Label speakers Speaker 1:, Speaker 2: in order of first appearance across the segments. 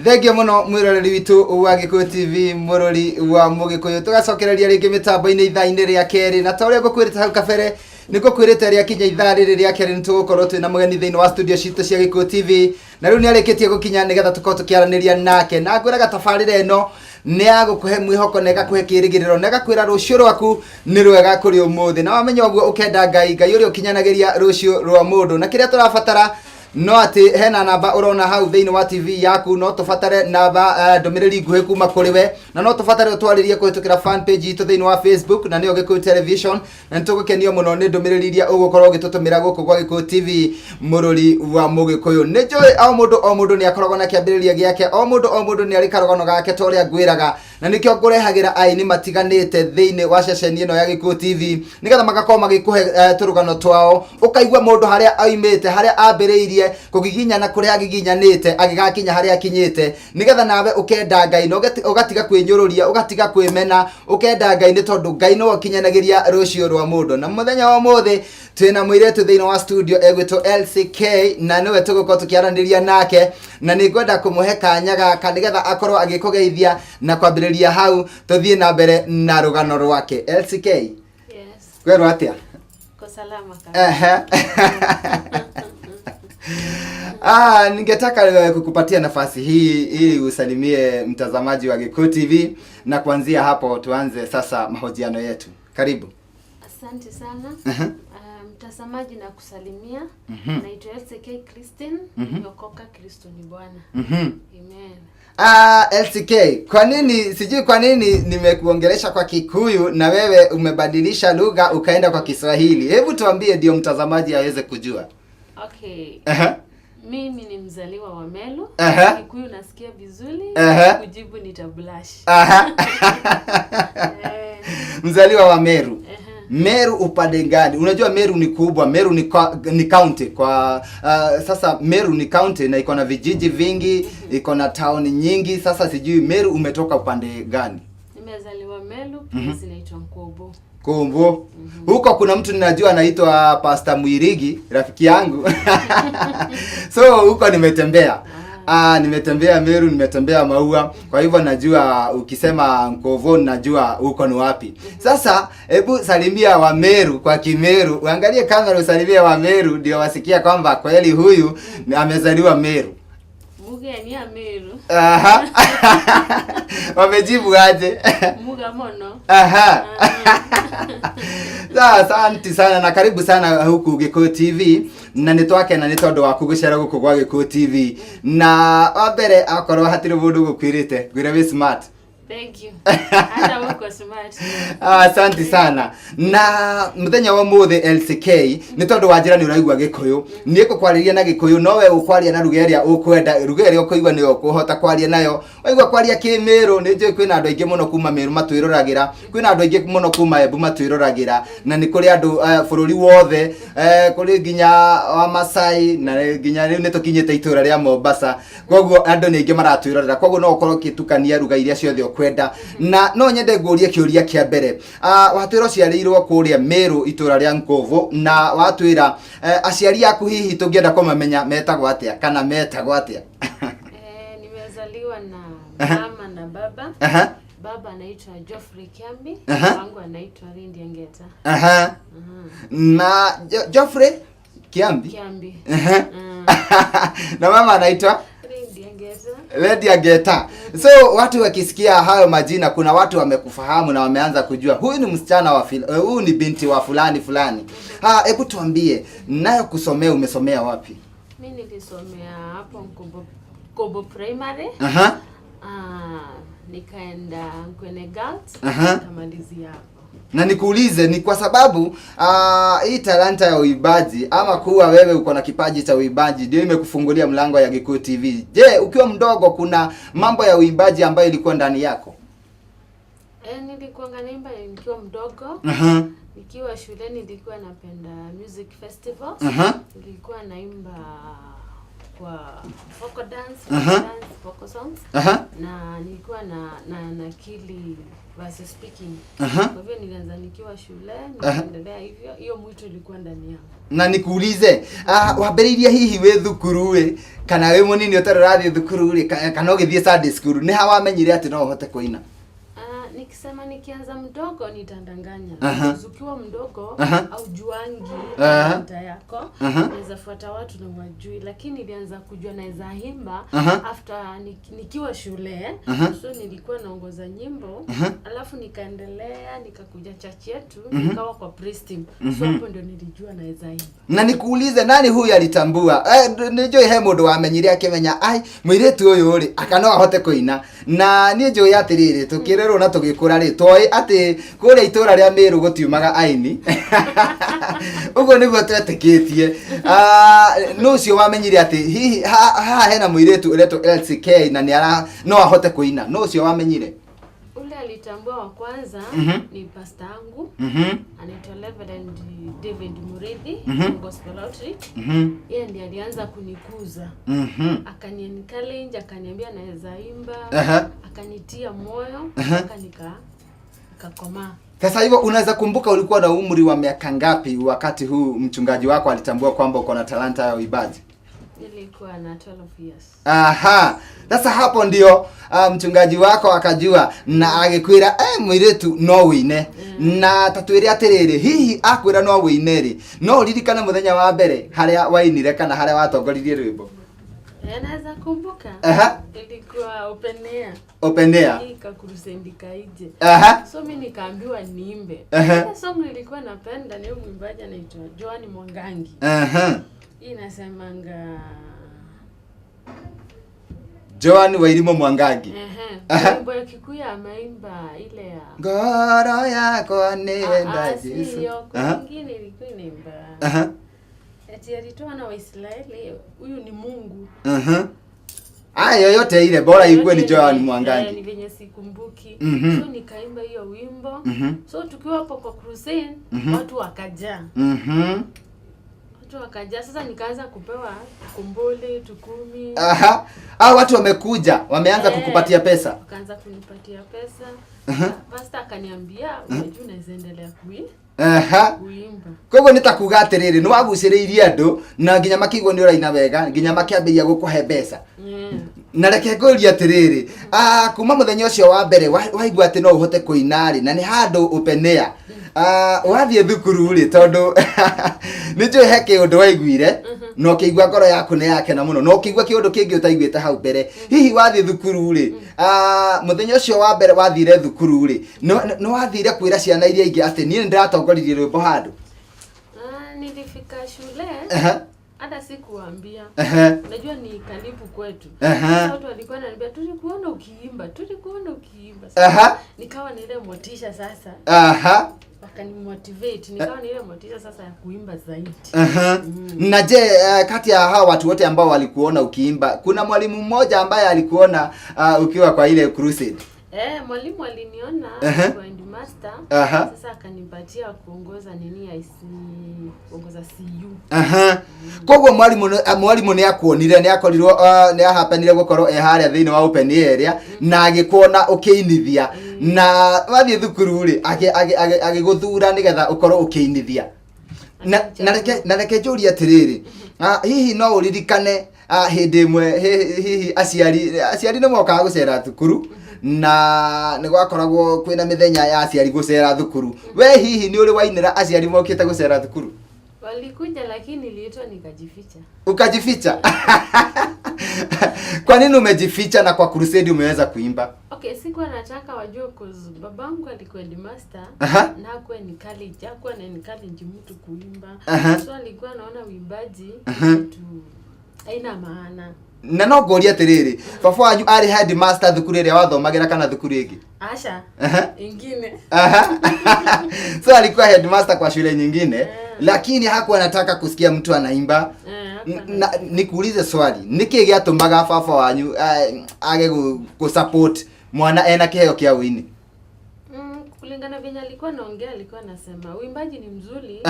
Speaker 1: Thengio muno mwiroreri witu wa Gikuyu TV, murori wa Mugikuyu. Tugacokereria ringi mitambo-ini ithaa-ini ria keri, na ta uria ngukwirite hau kabere, nĩ ngũkwĩrĩte rĩa kinya ithaa rĩrĩ rĩa kerĩ nĩ tũgũkorwo twĩna mũgeni thĩinĩ wa studio citũ cia Gĩkũyũ TV, na rĩu nĩ arĩkĩtie gũkinya nĩgetha tũkorwo tũkĩaranĩria nake. Na ngwĩraga tabarĩra ĩno nĩ ya gũkũhe mwĩhoko na ĩgakũhe kĩrĩgĩrĩro na ĩgakwĩra rũciũ rwaku nĩ rwega kũrĩ ũmũthĩ, na wamenya ũguo ũkenda Ngai, Ngai ũrĩa ũkinyanagĩria rũciũ rwa mũndũ. Na kĩrĩa tũrabatara no atĩ hena namba ũrona hau thĩinĩ wa TV yaku, no tũbatare namba, ndũmĩrĩri nguhĩ kuma kũrĩ we, na no tũbatare ũtwarĩrie kũhĩtũkĩra fan page itũ thĩinĩ wa Facebook, na nĩyo Gĩkũyũ Television, na nĩ tũgũkenio mũno nĩ ndũmĩrĩri iria ũgũkorwo ũgĩtũtũmĩra gũkũ gwa Gĩkũyũ TV, mũrũri wa Mũgĩkũyũ. Nĩ njũĩ o mũndũ o mũndũ nĩ akoragwo na kĩambĩrĩria gĩake, o mũndũ o mũndũ nĩ arĩ karũgano gake, ta ũrĩa ngwĩraga, na nĩkĩo ngũrehagĩra aini matiganĩte thĩinĩ wa ceceni ĩno ya Gĩkũyũ TV, nĩgetha magakorwo magĩkũhe tũrũgano twao, ũkaigua mũndũ harĩa oimĩte, harĩa ambĩrĩirie kũgiginyana, kũrĩa agiginyanĩte agĩgakinya harĩa akinyĩte, nĩgetha nawe ũkenda Ngai na ũgatiga kwĩnyũrũria, ũgatiga kwĩmena, ũkenda Ngai, nĩ tondũ Ngai nĩwe ũkinyanagĩria rũciũ rwa mũndũ. Na mũthenya wa ũmũthĩ twĩna mũirĩtu thĩinĩ wa studio egwĩtwo LCK, na nĩwe tũgũkorwo tũkĩaranĩria nake, na nĩ ngwenda kũmũhe kanya gaka nĩgetha akorwo agĩkũgeithia, na kwambĩrĩria hau tũthiĩ na mbere na rũgano rwake. LCK?
Speaker 2: Yes.
Speaker 1: Kwerwo atĩa?
Speaker 2: Ko salama kabisa.
Speaker 1: Ehe. Ah, ningetaka kukupatia nafasi hii ili usalimie mtazamaji wa Gikuyu TV, na kuanzia hapo tuanze sasa mahojiano yetu. Karibu.
Speaker 2: Asante sana. Mtazamaji na kusalimia. Naitwa LCK Christine. Nimeokoka, Kristo ni Bwana. Amen.
Speaker 1: Ah, LCK, kwa nini, sijui kwa nini nimekuongelesha kwa Kikuyu na wewe umebadilisha lugha ukaenda kwa Kiswahili. Hebu tuambie ndio mtazamaji aweze kujua.
Speaker 2: Okay. Mimi ni mzaliwa wa Meru. Kikuyu nasikia vizuri. Kujibu nitablush.
Speaker 1: Mzaliwa wa Meru.
Speaker 2: Ehe.
Speaker 1: Meru upande gani? Unajua Meru ni kubwa, Meru ni county kwa sasa Meru ni county na iko na vijiji vingi, iko na town nyingi. Sasa sijui Meru umetoka upande gani?
Speaker 2: Nimezaliwa Meru, place inaitwa Nkobo.
Speaker 1: Kumbu. Huko kuna mtu ninajua anaitwa Pastor Mwirigi, rafiki yangu. So huko nimetembea. Ah, nimetembea Meru, nimetembea Maua. Kwa hivyo najua ukisema Nkovo najua huko ni wapi. Sasa hebu salimia wa Meru kwa Kimeru. Uangalie kamera usalimie wa Meru ndio wasikia kwamba kweli huyu amezaliwa Meru.
Speaker 2: Mugeni ya Meru.
Speaker 1: Aha. Wamejibu aje?
Speaker 2: Muga mono.
Speaker 1: Aha. Sawa, asante sana na karibu sana huku Gikuyu TV, na nĩ twakena nĩ tondũ waku gũcera gũkũ gwa Gikuyu TV. Na wa mbere, akorwo hatirĩ mũndũ gũkwĩrĩte, ngwĩre wĩ smart.
Speaker 2: Thank you. Hata uko smart.
Speaker 1: Ah, asante sana. Na muthenya wa mũthĩ, LCK, nĩ tondũ wa njĩra nĩ ũraigua Gĩkũyũ, niĩ ngũkwarĩria na Gĩkũyũ, no we ũkwaria na ruga ĩrĩa ũkwenda, ruga ĩrĩa ũkũigua nĩyo ũkũhota kwaria nayo. Waigua kwaria Kĩmĩrũ, nĩ njũĩ kwĩna andũ aingĩ mũno kuma Mĩrũ matwĩroragĩra, kwĩna andũ aingĩ mũno kuma Embu matwĩroragĩra, na nĩ kũrĩ andũ bũrũri wothe, kũrĩ nginya wa Masai, na nginya rĩu nĩ tũkinyĩte itũra rĩa Mombasa. Koguo andũ nĩ aingĩ maratwĩrorera, koguo no ũkorwo ũgĩtukania ruga iria ciothe ũkwenda. Na no nyende ngũrie kĩũria kĩa mbere. Watwĩra ũciarĩirwo kũrĩa Meru, itũra rĩa Nkovu, na watwĩra aciari aku hihi tũngĩenda kũmamenya metagwo atĩa kana metagwo atĩa?
Speaker 2: Nimezaliwa na mama na baba. Baba anaitwa Geoffrey Kiambi, wangu anaitwa Lindia Ngeta.
Speaker 1: Na Geoffrey Kiambi?
Speaker 2: Kiambi.
Speaker 1: Na mama anaitwa?
Speaker 2: Lindia Ngeta.
Speaker 1: Lydia Ngeta. So watu wakisikia hayo majina, kuna watu wamekufahamu na wameanza kujua huyu ni msichana wa huyu ni binti wa fulani fulani. Ah, hebu tuambie, nayo kusomea umesomea wapi?
Speaker 2: Mimi nilisomea hapo Nkobo, Nkobo Primary. Nikaenda Nkwene Girls, nikamalizia hapo.
Speaker 1: Na nikuulize, ni kwa sababu hii talanta ya uimbaji ama kuwa wewe uko na kipaji cha uimbaji ndio imekufungulia mlango ya Gikuyu TV. Je, ukiwa mdogo kuna mambo ya uimbaji ambayo ilikuwa ndani yako?
Speaker 2: Nilikuwa naimba nikiwa mdogo. Nikiwa shuleni nilikuwa napenda music festivals. Nilikuwa naimba kwa vocal dance, vocal dance, vocal songs na nilikuwa na nakili verse speaking. Kwa hivyo nilianza nikiwa shule, nikaendelea hivyo. Hiyo mwito ilikuwa ndani yangu.
Speaker 1: Na nikuulize, wambĩrĩirie hihi wĩ thukuru ĩ kana wĩ mũnini ũtarĩ ũrathiĩ thukuru rĩ, kana ũgĩthiĩ Sunday school, nĩ ha wamenyire atĩ no ũhote kũina?
Speaker 2: Nikisema nikianza mdogo nitandanganya. Ukiwa mdogo aujuangi talanta yako, unaweza fuata watu na wajui, lakini nilianza kujua naweza imba after nikiwa shule. So nilikuwa naongoza nyimbo, alafu nikaendelea nikakuja church yetu, nikawa kwa praise team. So hapo ndio nilijua naweza imba.
Speaker 1: Na nikuulize, nani huyu alitambua, nĩ njũĩ he mũndũ wamenyire akĩmenya ai mũirĩtu ũyũ rĩ aka no ahote kũina, na niĩ njũĩ atĩrĩrĩ, tũkĩrerwo na tũgĩkũra rĩ, toĩ atĩ kũrĩa itũra rĩa Mĩrũ gũtiumaga aini, ũguo nĩguo twetĩkĩtie. Nũ ũcio wamenyire atĩ hihi haha hena mũirĩtu ũretwo LCK na nĩ ara no ahote kũina? Nũ ũcio wamenyire?
Speaker 2: Ule alitambua wa kwanza ni pasta yangu, anaitwa Reverend David Murithi, Gospel Outreach. Yeye ndiye alianza kunikuza, akani encourage, akaniambia naweza imba, akanitia moyo mpaka nikakomaa.
Speaker 1: Sasa hivyo unaweza kumbuka ulikuwa na umri wa miaka ngapi wakati huu mchungaji wako alitambua kwamba uko na talanta ya uimbaji?
Speaker 2: Nilikuwa na 12 years.
Speaker 1: Aha. Sasa hapo ndio mchungaji wako akajua na agĩkwĩra, mũirĩtu no wĩine. Na ta twĩre atĩrĩrĩ, hihi akwĩra no wĩine rĩ, no ũririkane mũthenya wa mbere harĩa wainire kana harĩa watongoririe rwĩmbo?
Speaker 2: Eh, naweza kumbuka. Ilikuwa open air.
Speaker 1: Open air.
Speaker 2: Hii kakrusade kaije. So mi nikaambiwa niimbe. Ile song nilikuwa napenda ni huyu mwimbaji anaitwa Joan Mwangangi. Hii inasemanga
Speaker 1: Joan Wairimo Mwangangi.
Speaker 2: Ehe. Wimbo ya Kikuyu ameimba ile ya
Speaker 1: Ngoro yakwa nĩenda
Speaker 2: Ah, ah,
Speaker 1: Jesu.
Speaker 2: siyo, kuna ingine ilikuwa inaimba. Ati alitoa na Waisraeli, huyu ni Mungu.
Speaker 1: Ah, yoyote ile bora ikuwe ni
Speaker 2: Yoyote
Speaker 1: Joan
Speaker 2: ile,
Speaker 1: Mwangangi.
Speaker 2: Ni venye sikumbuki. So nikaimba hiyo wimbo. So tukiwa hapo kwa crusade, watu wakajaa. Watu wakajaa. Sasa nikaanza kupewa tukumbuli, tukumi.
Speaker 1: Aha. Ah, watu wamekuja, wameanza kukupatia pesa.
Speaker 2: Wakaanza kunipatia pesa. Pastor akaniambia, unajua unaweza endelea kuimba.
Speaker 1: Koguo nĩ ta kuga atĩrĩrĩ, nĩ wagucĩrĩirie andũ na nginya makĩigua nĩ ũraina wega, nginya makĩambĩrĩria gũkũhe mbeca. Na reke ngũrie atĩrĩrĩ, kuma mũthenya ũcio wa mbere waigua atĩ no ũhote kũina rĩ, na nĩ handũ open air, wathiĩ thukuru rĩ, tondũ nĩ njũĩ he kĩũndũ waiguire na ũkĩigua ngoro yaku nĩ yakena mũno na ũkĩigua kĩũndũ kĩngĩ ũtaiguĩte hau mbere. Hihi wathiĩ thukuru rĩ, mũthenya ũcio wa mbere wathire thukuru rĩ, nĩ wathire kwĩra ciana iria ingĩ atĩ niĩ nĩ ndĩratongoririe rwĩmbo handũ?
Speaker 2: Ah, nilifika shule hata sikuambia. Unajua ni karibu kwetu. Sasa watu walikuwa wananiambia, tulikuona ukiimba, tulikuona ukiimba. Sasa nikawa na ile motisha sasa. Wakanimotivate, nikawa na ile motisha sasa ya kuimba zaidi.
Speaker 1: Na je, kati ya hawa watu wote ambao walikuona ukiimba, kuna mwalimu mmoja ambaye alikuona ukiwa kwa ile crusade?
Speaker 2: Eh, mwalimu aliniona kwa headmaster. Sasa akanipatia kuongoza nini ya IC, kuongoza CU.
Speaker 1: Koguo mwalimu nĩ akuonire, nĩ akorirwo, nĩ ahapenire gũkorwo e harĩa thĩinĩ wa open area na agĩkuona ũkĩinithia, na wathiĩ thukuru rĩ, agĩgũthura nĩgetha ũkorwo ũkĩinithia. Na reke njũrie atĩrĩrĩ, hihi no ũririkane, hĩndĩ ĩmwe hihi aciari nĩ mokaga gũcera thukuru na nĩ gwakoragwo kwĩna mĩthenya ya aciari gũcera thukuru, we hihi nĩ ũrĩ wainĩra aciari mokĩte gũcera thukuru?
Speaker 2: Walikuja lakini niliitwa nikajificha.
Speaker 1: Ukajificha? Kwa nini umejificha na kwa crusade umeweza kuimba?
Speaker 2: Okay, sikuwa nataka wajue cause babangu alikuwa headmaster na hakuwa encourage, hakuwa na encourage mtu kuimba. So alikuwa anaona uimbaji kitu haina maana.
Speaker 1: Na no ngũrie atĩrĩrĩ, baba wanyu arĩ headmaster thukuru ĩrĩa wathomagĩra kana thukuru ĩngĩ?
Speaker 2: Asha. Ingine.
Speaker 1: So alikuwa headmaster kwa shule nyingine, lakini hakuwa anataka kusikia mtu anaimba.
Speaker 2: Eh,
Speaker 1: Na nikuulize swali, nĩkĩ gĩatũmaga baba wanyu age gũ support mwana ena kĩheo kĩa ũini?
Speaker 2: Kulingana venye alikuwa naongea, alikuwa anasema uimbaji ni mzuri.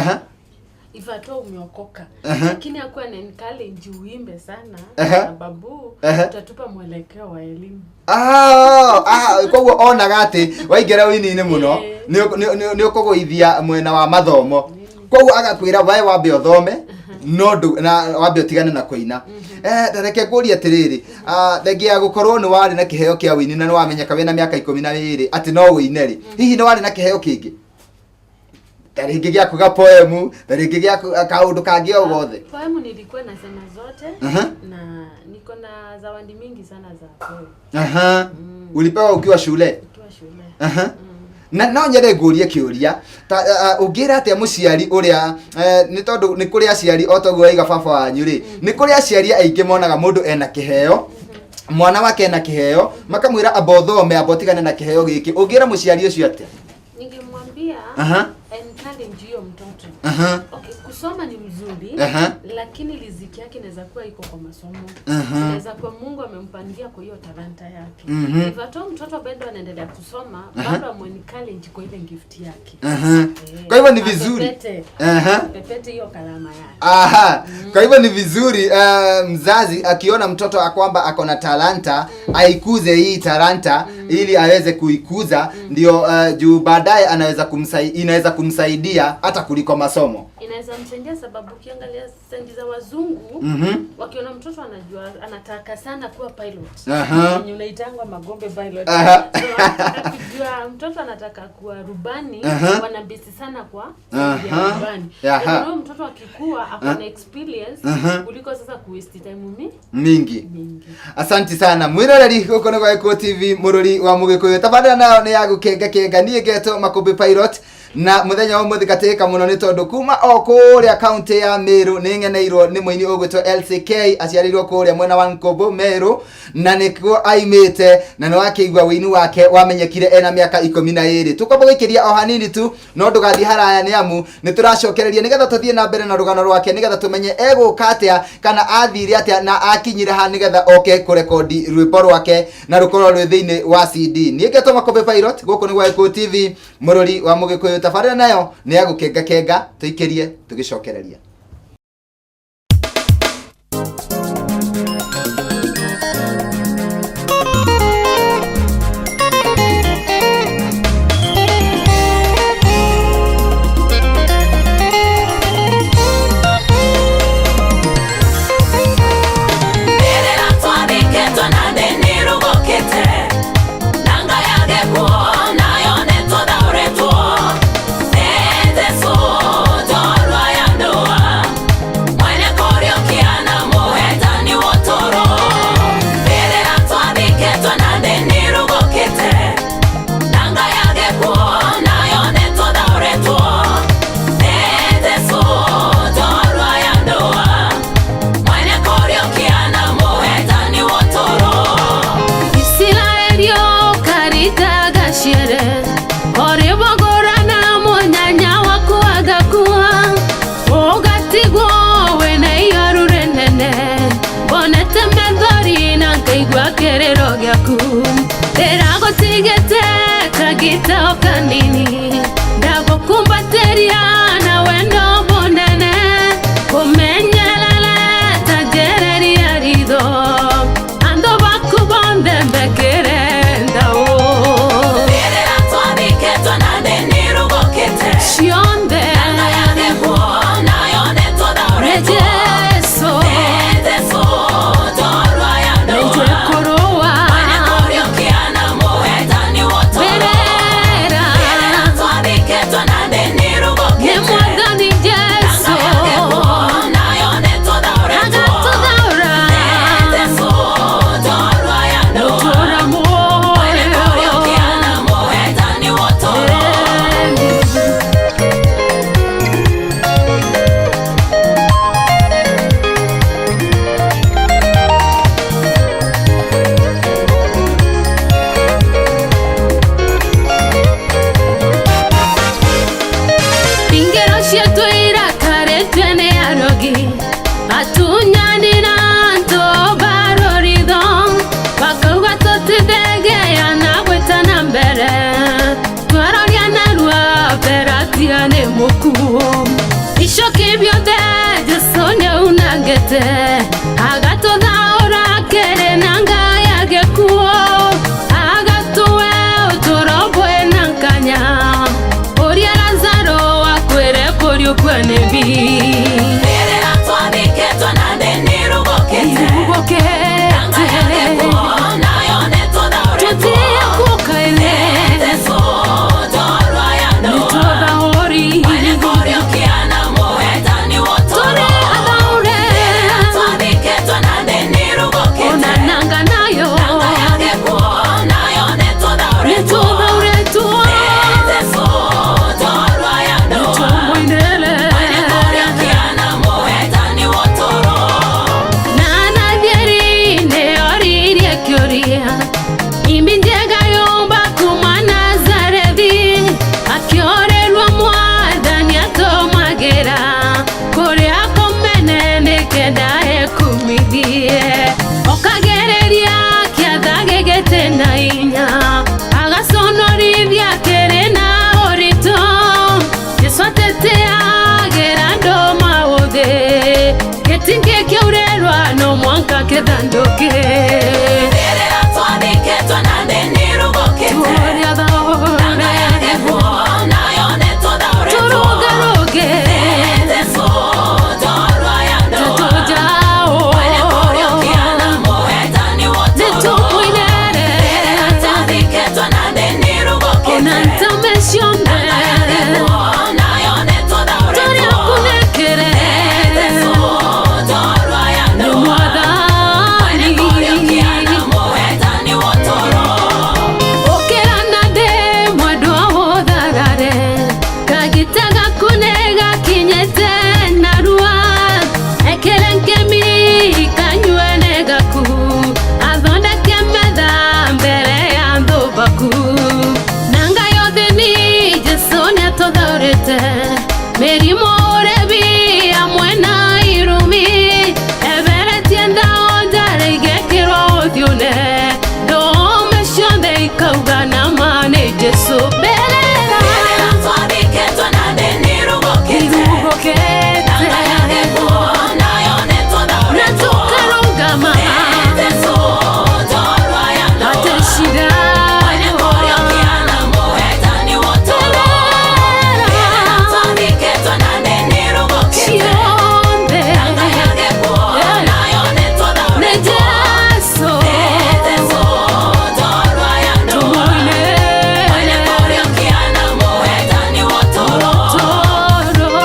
Speaker 2: If at all umeokoka. Lakini hakuwa ana encourage uimbe sana sababu utatupa mwelekeo wa elimu.
Speaker 1: Koguo onaga atä waingä wini-inä må no nä å kå gå ithia mwena wa mathomo, koguo agakwä ra wae wambe ũthome no ndũ na wambe ũtigane na kũina. Ta reke ngũrie atĩrĩrĩ, thengia ya gũkorwo nĩ warĩ na kĩheo kĩa wĩini na nĩ wamenyeka wĩna mĩaka 12 atĩ no wĩine rĩ, hihi nĩ warĩ na kĩheo kĩngĩ ta rĩngĩ gĩa kuga poemu, ta rĩngĩ gĩa kaũndũ kangĩ o gothe?
Speaker 2: Poemu nilikuwa nasema zote na niko na zawadi mingi sana za poem.
Speaker 1: Ulipewa ukiwa shule?
Speaker 2: Nikiwa shule.
Speaker 1: Na no nyende ngũrie kĩũria ta ũngĩra atĩa mũciari ũrĩa nĩ tondũ nĩ kũrĩ aciari o toguo waiga baba wanyu rĩ, nĩ kũrĩ aciari aingĩ monaga mũndũ ena kĩheo, mwana wake ena kĩheo, makamwĩra amba ũthome, amba ũtigane na kĩheo gĩkĩ. Ũngĩra mũciari ũcio atĩa?
Speaker 2: Ningemwambia encourage hiyo mtoto. Okay, kusoma ni mzuri, lakini riziki yake inaweza kuwa iko kwa masomo. Inaweza kuwa Mungu amempangia kwa hiyo talanta yake. If at all mtoto bado anaendelea kusoma, bado amu-encourage kwa ile gift yake.
Speaker 1: Kwa hivyo ni vizuri.
Speaker 2: Apepete. Apepete hiyo kalama yake.
Speaker 1: Kwa hivyo ni vizuri mzazi akiona mtoto kwamba ako na talanta, aikuze hii talanta ili aweze kuikuza, ndio juu baadaye anaweza inaweza kumsaidia hata kuliko masomo.
Speaker 2: Inaweza msaidia sababu ukiangalia sendi za wazungu, wakiona mtoto anajua anataka sana kuwa pilot. Yenye unaitangwa Magombe pilot. So, wanataka kujua mtoto anataka kuwa rubani, wanabisi sana kwa ya rubani. Kwa hiyo mtoto akikua ako na experience kuliko sasa ku waste time
Speaker 1: mingi.
Speaker 2: Mingi.
Speaker 1: Asanti sana mwiroreri guku nĩ gwa Gĩkũyũ TV, mũrũri wa mũgĩkũyũ, tabarĩra nayo nĩ ya gũkenga kenga. Niĩ ngetwo Makũmbĩ Pilot na mũthenya wa ũmũthĩ gatĩka mũno nĩ tondũ kuma o kũrĩa kaunti ya Meru nĩ ng'eneirwo nĩ mũini ũgwĩtwo LCK, aciarĩirwo kũrĩa mwena wa Nkombo Meru na nĩkuo aimĩte, na nĩ wakĩigua wĩini wake wamenyekire ena mĩaka 12. Tũkwamba gũikĩria o hanini tu, no ndũgathiĩ haraya nĩ amu nĩ tũracokereria nĩgetha tũthiĩ na mbere na rũgano rwake, nĩgetha tũmenye egũka atĩa kana athire atĩa na akinyire ha nĩgetha oke kũrekondi rwĩmbo rwake na rũkorwo rwĩ thĩinĩ wa CD. Niĩ ngetwo Makũmbĩ Pilot, gũkũ nĩ gwa Gĩkũyũ TV, mũrũri wa mũgĩkũyũ. Tabarĩra nayo nĩ ya gũkenga kenga, tũikĩrie tũgĩcokereria.
Speaker 3: Mbĩrĩra twathikĩtwo na thĩ nĩrugũkĩte, nanga ya gĩkuũ nayo nĩtũthaũrĩtwo. Nĩ Jesũ njorua ya ndũa, mwene kũriũkia na mũhetani wa ũtũũro. Mbĩrĩra twathikĩtwo na thĩ nĩrugũkĩte, nanga ya gĩkuũ nayo nĩtũthaũrĩtwo. Nĩ Jesũ njorua ya ndũa, mwene kũriũkia na mũhetani wa ũtũũro.
Speaker 2: Isiraeli ũkarikaga ciere ũrĩbogorana mũnyanya waku agakua, ũgatigwo wĩna ihoru rĩnene, mbonete methori na ngaigua kĩrĩro gĩaku, ndĩragũtigĩte kagitao kanini, ndagũkumbatĩria na wendo mũnene, kũmenyerere ta njereria ritho, andũ baku bonthe mbekĩre ndaũ.
Speaker 3: Mbĩrĩra twathikĩtwo na thĩ nĩrugũkĩte,
Speaker 2: Cionthe.
Speaker 3: Nanga ya gĩkuũ nayo
Speaker 2: Nĩ
Speaker 3: nĩtũthaũrĩtwo.
Speaker 2: Jesũ.
Speaker 3: Nĩ Jesũ njorua ya
Speaker 2: Nĩ
Speaker 3: ndũa,
Speaker 2: njekũrũa.
Speaker 3: Mwene kũriũkia na mũhetani wa ũtũũro.
Speaker 2: Mbĩrĩra.
Speaker 3: Mbĩrĩra twathikĩtwo na thĩ
Speaker 2: Nĩ
Speaker 3: nĩrugũkĩte,
Speaker 2: Nĩatũthaũrĩte agatũthaũra kĩrĩ na Ngai agĩkuo agatũhe ũtũũro bwĩna nkanya ũrĩa Lazaro akwĩre kũriũkua nĩ bi
Speaker 3: Mbĩrĩra twathikĩtwo na thĩ nĩrugũkĩte Nanga ya gĩkuũ nayo nĩtũthaũrĩtwo
Speaker 2: Tũtiĩkũkaile
Speaker 3: Jesu njorua ya ndũa
Speaker 2: nĩtũthaũri
Speaker 3: Mwene kũriũkia na mũhetani
Speaker 2: tũrĩ
Speaker 3: ũtũũro
Speaker 2: athaũre
Speaker 3: Mbĩrĩra twathikĩtwo na thĩ nĩrugũkĩte
Speaker 2: ona nanga nayo
Speaker 3: Nanga ya gĩkuũ nayo nĩtũthaũrĩtwo
Speaker 2: nĩtũthaũrĩtwo
Speaker 3: Jesu njorua ya ndũa
Speaker 2: nĩtũmũinĩre
Speaker 3: Mwene kũriũkia na mũhetani ũtũũro
Speaker 2: na nathieri nĩoririe kĩũria imbi njega yũmba kuma Nazarethi akĩorerwo mwathani atũmagĩra kũrĩa kũmene nĩkenda ekumithie okagereria kĩatha gĩgĩte na inya agaconorithia kĩrĩ na ũritũ Jesũ ateteagĩra andũ maũthĩ gĩtingĩ kĩaurĩrwa no mwanka kĩthandũke
Speaker 3: Mbĩrĩra twathikĩtwo na thĩ nĩrugũkĩte
Speaker 2: tũrĩ
Speaker 3: Nanga ya
Speaker 2: athaũre
Speaker 3: gĩkuũ nayo nĩtũthaũrĩtwo
Speaker 2: tũrũngarũnge
Speaker 3: Jesu njorua ya ndũa
Speaker 2: tũjaũ
Speaker 3: Mwene kũriũkia na mũhetani ũtũũro
Speaker 2: nĩtũmũinĩre
Speaker 3: Mbĩrĩra twathikĩtwo na thĩ nĩrugũkĩte
Speaker 2: ona ntame ciothe
Speaker 3: Nanga ya gĩkuũ nayo
Speaker 2: tũrĩ
Speaker 3: nĩtũthaũrĩtwo
Speaker 2: akunĩkĩre
Speaker 3: Jesu njorua ya
Speaker 2: nĩ
Speaker 3: ndũa Mwene
Speaker 2: mwathani
Speaker 3: kũriũkia na mũhetani ũtũũro
Speaker 2: ũkĩra na ndĩ mwendwa ũtharare kagita gaku nĩ gakinyĩte narua ekĩre nkemi kanyue nĩ gaku athondeke metha mbere ya thũmbaku nanga yothe ni Jesũ nĩatũthaũrĩte mĩrimũ ũrĩbi hamwe na irumi eberetie ndao njara igekĩrwo ũthiũ-ne ndũme ciothe ikauga nama nĩ Jesũ mbĩrĩra
Speaker 3: Mbĩrĩra twathikĩtwo na thĩ nĩrugũkĩte
Speaker 2: irugũkĩte
Speaker 3: Nanga ya gĩkuũ nayo
Speaker 2: na
Speaker 3: nĩtũthaũrĩtwo
Speaker 2: tũkarũgama
Speaker 3: Jesu njorua ya ndũa
Speaker 2: atĩ cira
Speaker 3: Mwene kũriũkia na mũhetani ũtũũro Mbĩrĩra twathikĩtwo na thĩ nĩrugũkĩte
Speaker 2: ciothe
Speaker 3: Nanga ya gĩkuũ nayo
Speaker 2: nĩ
Speaker 3: nĩtũthaũrĩtwo
Speaker 2: Jesũ
Speaker 3: Jesu njorua ya ndũa
Speaker 2: tũmũinĩre
Speaker 3: Mwene kũriũkia na mũhetani ũtũũro
Speaker 2: toro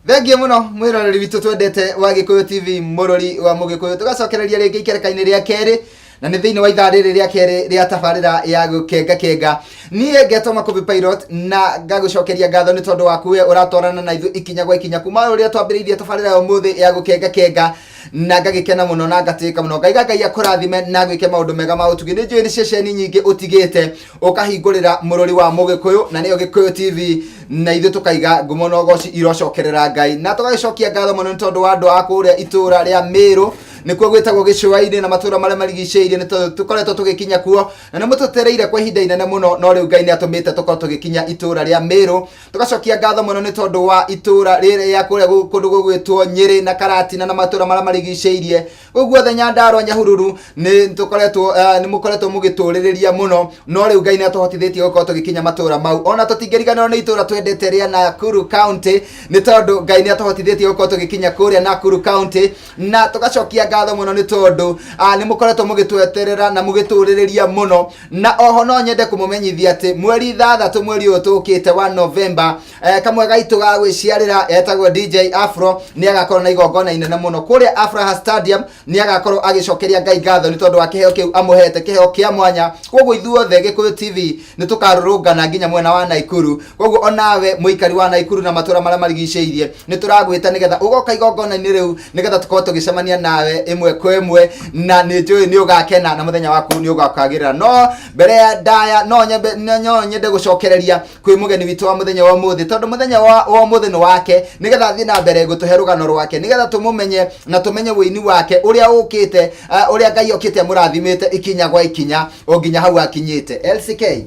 Speaker 1: Thengiũ mũno mwĩroreri witũ twendete wa Gĩkũyũ TV mũrori wa mũgĩkũyũ tũgacokereria rĩngĩ ikereka-inĩ rĩa kerĩ na nĩ thĩinĩ wa ithaa rĩrĩ rĩa kerĩ rĩa tabarĩra ya gũkenga kenga niĩ ngetwo Makũmbĩ Pilot na ngagũcokeria ngatho nĩ tondũ waku we ũratwarana na ithuĩ ikinya gwa ikinya kuma ũrĩa twambĩrĩirie tabarĩra ya ũmũthĩ ya gũkenga kenga na ngagĩkena mũno na ngatĩĩka mũno ngaiga Ngai akũrathime na gwĩke maũndũ mega ma ũtugi nĩ njũĩ nĩ ceceni nyingĩ ũtigĩte ũkahingũrĩra mũrori wa mũgĩkũyũ na nĩyo Gĩkũyũ TV na ithuĩ tũkaiga ngumo na ũgoci irocokerera Ngai na tũgagĩcokia ngatho mũno nĩ tondũ wa andũ a kũrĩa itũũra rĩa Mĩrũ nĩkuo gwĩtagwo gĩcũa-inĩ na matũũra marĩa marigicĩirie nĩ tondũ tũkoretwo tũgĩkinya kuo na nĩ mũtũtereire kwa ihinda inene mũno no rĩu Ngai nĩ atũmĩte tũkorwo tũgĩkinya itũũra rĩa Mĩrũ tũgacokia ngatho mũno nĩ tondũ wa itũũra rĩrĩ rĩa kũrĩa kũndũ gũgwĩtwo Nyĩrĩ na Karatina na matũũra marĩa marigicĩirie kũu guothe Nyandarua Nyahururu nĩ tũkoretwo nĩ mũkoretwo mũgĩtũrĩrĩria mũno no rĩu Ngai nĩ atũhotithĩtie gũkorwo tũgĩkinya matũũra mau ona tũtingĩriganĩrwo nĩ itũũra twendete rĩa Nakuru County nĩ tondũ Ngai nĩ atũhotithĩtie gũkorwo tũgĩkinya kũrĩa Nakuru County na tũgacokia Ngatho mũno nĩ tondũ nĩ mũkoretwo mũgĩtweterera na mũgĩtũrĩrĩria mũno. Na oho no nyende kũmũmenyithia atĩ mweri 6 mweri ũyũ tũkĩte wa November, kamwe gaitũ ga gwĩciarĩra etagwo DJ Afro nĩ agakorwo na igongona inene mũno kũrĩa Afraha Stadium. Nĩ agakorwo agĩcokeria Ngai ngatho nĩ tondũ wa kĩheo kĩu amũhete, kĩheo kĩa mwanya. Koguo ithuothe Gĩkũyũ TV nĩ tũkarũrũngana nginya mwena wa Naikuru. Koguo onawe mũikari wa Naikuru na matũra marĩa marigicĩirie, nĩ tũragwĩta nĩgetha ũgoka igongona-inĩ rĩu, nĩgetha tũkorwo tũgĩcemania nawe ĩmwe kwa ĩmwe, na nĩ njũĩ nĩ ũgakena na mũthenya waku nĩ ũgakagĩrĩra. No mbere ya ndaya, no nyende gũcokereria kwĩ mũgeni witũ wa mũthenya wa ũmũthĩ, tondũ mũthenya wa ũmũthĩ nĩ wake, nĩgetha athiĩ na mbere gũtũhe rũgano rwake, nĩgetha tũmũmenye na tũmenye wũini wake ũrĩa ũkĩte, ũrĩa Ngai okĩte amũrathimĩte ikinya gwa ikinya o nginya hau akinyĩte. LCK,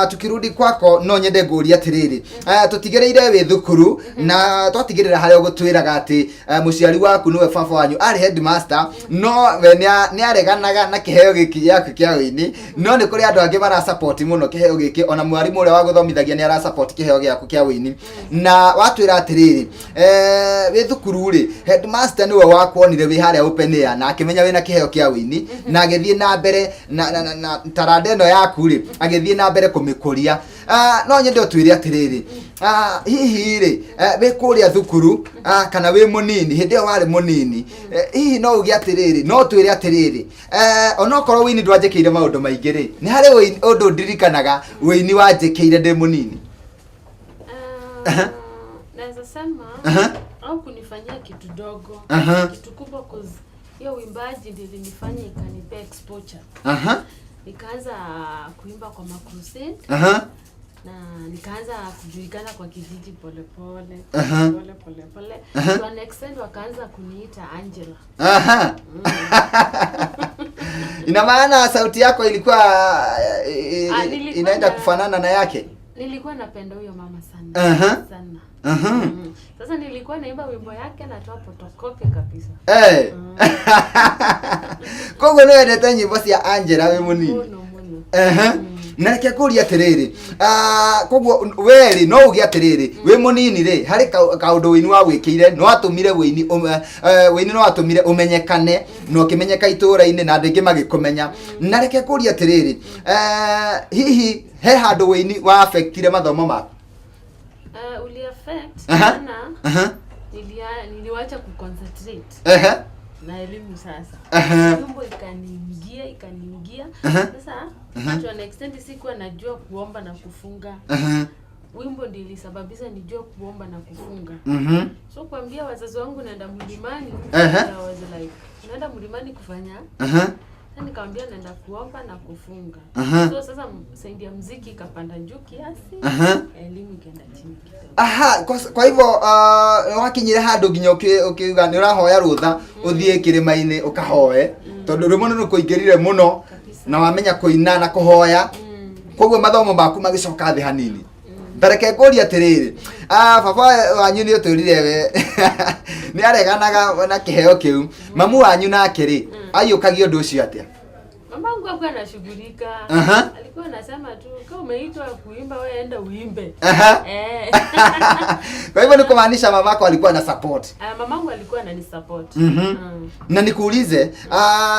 Speaker 1: tukirudi kwako, no nyende ngũrie atĩrĩrĩ, tũtigĩrĩire wĩ thukuru na twatigĩrĩra harĩa ũgũtwĩraga atĩ mũciari waku nĩwe baba wanyu arĩ headmaster, no we nĩ areganaga na kĩheo gĩkĩ gĩaku kĩa ũini. No nĩ kũrĩ andũ angĩ marasupport mũno kĩheo gĩkĩ, ona mwarimũ ũrĩa wagũthomithagia nĩ arasupport kĩheo gĩaku kĩa ũini. Na watwĩra atĩrĩrĩ, wĩ thukuru rĩ, headmaster nĩwe wakuonire wĩ harĩa open air na akĩmenya wĩna kĩheo kĩa ũini, na agĩthiĩ na mbere na taranda ĩno yaku rĩ, agĩthiĩ na mbere kũmĩkũria. No nyende ũtwĩre atĩrĩrĩ, hihi rĩ, wĩ kũrĩa thukuru, kana wĩ mũnini, hĩndĩ ĩyo warĩ mũnini, hihi no uge atĩrĩrĩ, no ũtwĩre atĩrĩrĩ, onokorwo wĩini ndwanjĩkĩire maũndũ maingĩ rĩ, nĩ harĩ ũndũ ndirikanaga wĩini wanjĩkĩire ndĩ mũnini?
Speaker 2: Naweza sema au kunifanyia kitu dogo, kitu kubwa, 'cause hiyo uimbaji ndio ilinifanya ikanipea exposure. Nikaanza kuimba kwa macrusade na nikaanza kujulikana kwa kijiji polepole, pole pole pole, to an extent wakaanza kuniita Angela.
Speaker 1: Aha. Ina maana sauti yako ilikuwa
Speaker 2: Nilikuwa
Speaker 1: inaenda kufanana na yake?
Speaker 2: Nilikuwa napenda huyo mama sana, sana. Sasa nilikuwa naimba wimbo yake, natoa photocopy kabisa.
Speaker 1: Koguo nĩ wendete nyĩmbo cia Angela wĩ mũnini?
Speaker 2: Muno muno.
Speaker 1: Na reke ngũrie atĩrĩrĩ, koguo we rĩ, no uge atĩrĩrĩ, wĩ mũnini rĩ, harĩ kaũndũ wĩini wa gwĩkĩire no watũmire wĩini wĩini no watũmire ũmenyekane na ũkĩmenyeka itũũra-inĩ na andũ aingĩ magĩkũmenya. Na reke ngũrie atĩrĩrĩ, hihi he handũ wĩini wa affectire mathomo maku?
Speaker 2: Uli affect maana niliwacha kuconcentrate na elimu sasa. Wimbo ikaniingia, ikaniingia. Sasa to an extent sikuwa najua kuomba na kufunga. Wimbo ndio ilisababisha nijue kuomba na kufunga. So kuambia wazazi wangu naenda mlimani, I was like, "Naenda mlimani kufanya?" Sasa nikamwambia naenda kuomba na kufunga. So sasa side ya mziki ikapanda juu kiasi, elimu ikaenda chini kidogo.
Speaker 1: Aha, kwa hivyo wakinyire handũ nginya ũkiuga nĩ ũrahoya rũtha ũthiĩ kĩrĩma-inĩ ũkahoe, tondũ rwĩmbo nĩ rũkũingĩrire mũno na wamenya kũina na kũhoya, koguo mathomo maku magĩcoka thĩ hanini. Ndareke ngũrie atĩrĩrĩ, baba wanyu nĩ ũtwĩrire we nĩ areganaga na kĩheo kĩu. Mamu wanyu nake rĩ, aiyũkagia ũndũ ũcio atĩa?
Speaker 2: Mamangu hakuwa anashughulika. Alikuwa anasema tu, "Kama umeitwa kuimba, wewe enda uimbe."
Speaker 1: Kwa hivyo ni kumaanisha mamako alikuwa na support?
Speaker 2: Ah, mamangu alikuwa ananisupport.
Speaker 1: Na nikuulize,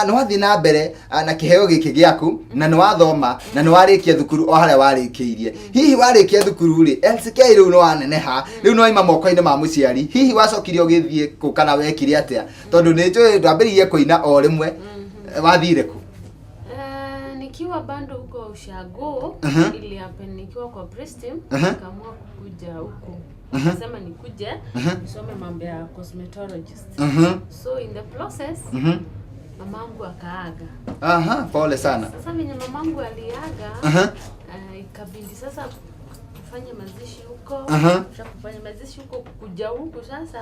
Speaker 1: nĩ wathiĩ na mbere na kĩheo gĩkĩ gĩaku, na nĩ wathoma na nĩ warĩkia thukuru o harĩa warĩkĩirie. Hihi warĩkia thukuru rĩ, LCK, rĩu nĩ waneneha, rĩu nĩ waima moko-inĩ ma mũciari, hihi wacokire ũgĩthiĩ kũ kana wekire atĩa? Tondũ nĩ njũĩ ndwambĩrĩirie kũina o rĩmwe. Wathire kũ?
Speaker 2: Nikiwa bado huko ushago, ili happen nikiwa kwa praise team, nikaamua kukuja huku. Nikasema nikuje nisome mambo ya cosmetologist. So in the process mamangu akaaga.
Speaker 1: Aha, pole sana.
Speaker 2: Sasa venye mamangu aliaga, ikabidi sasa kufanya mazishi huko. Kisha kufanya mazishi huko, kuja huku sasa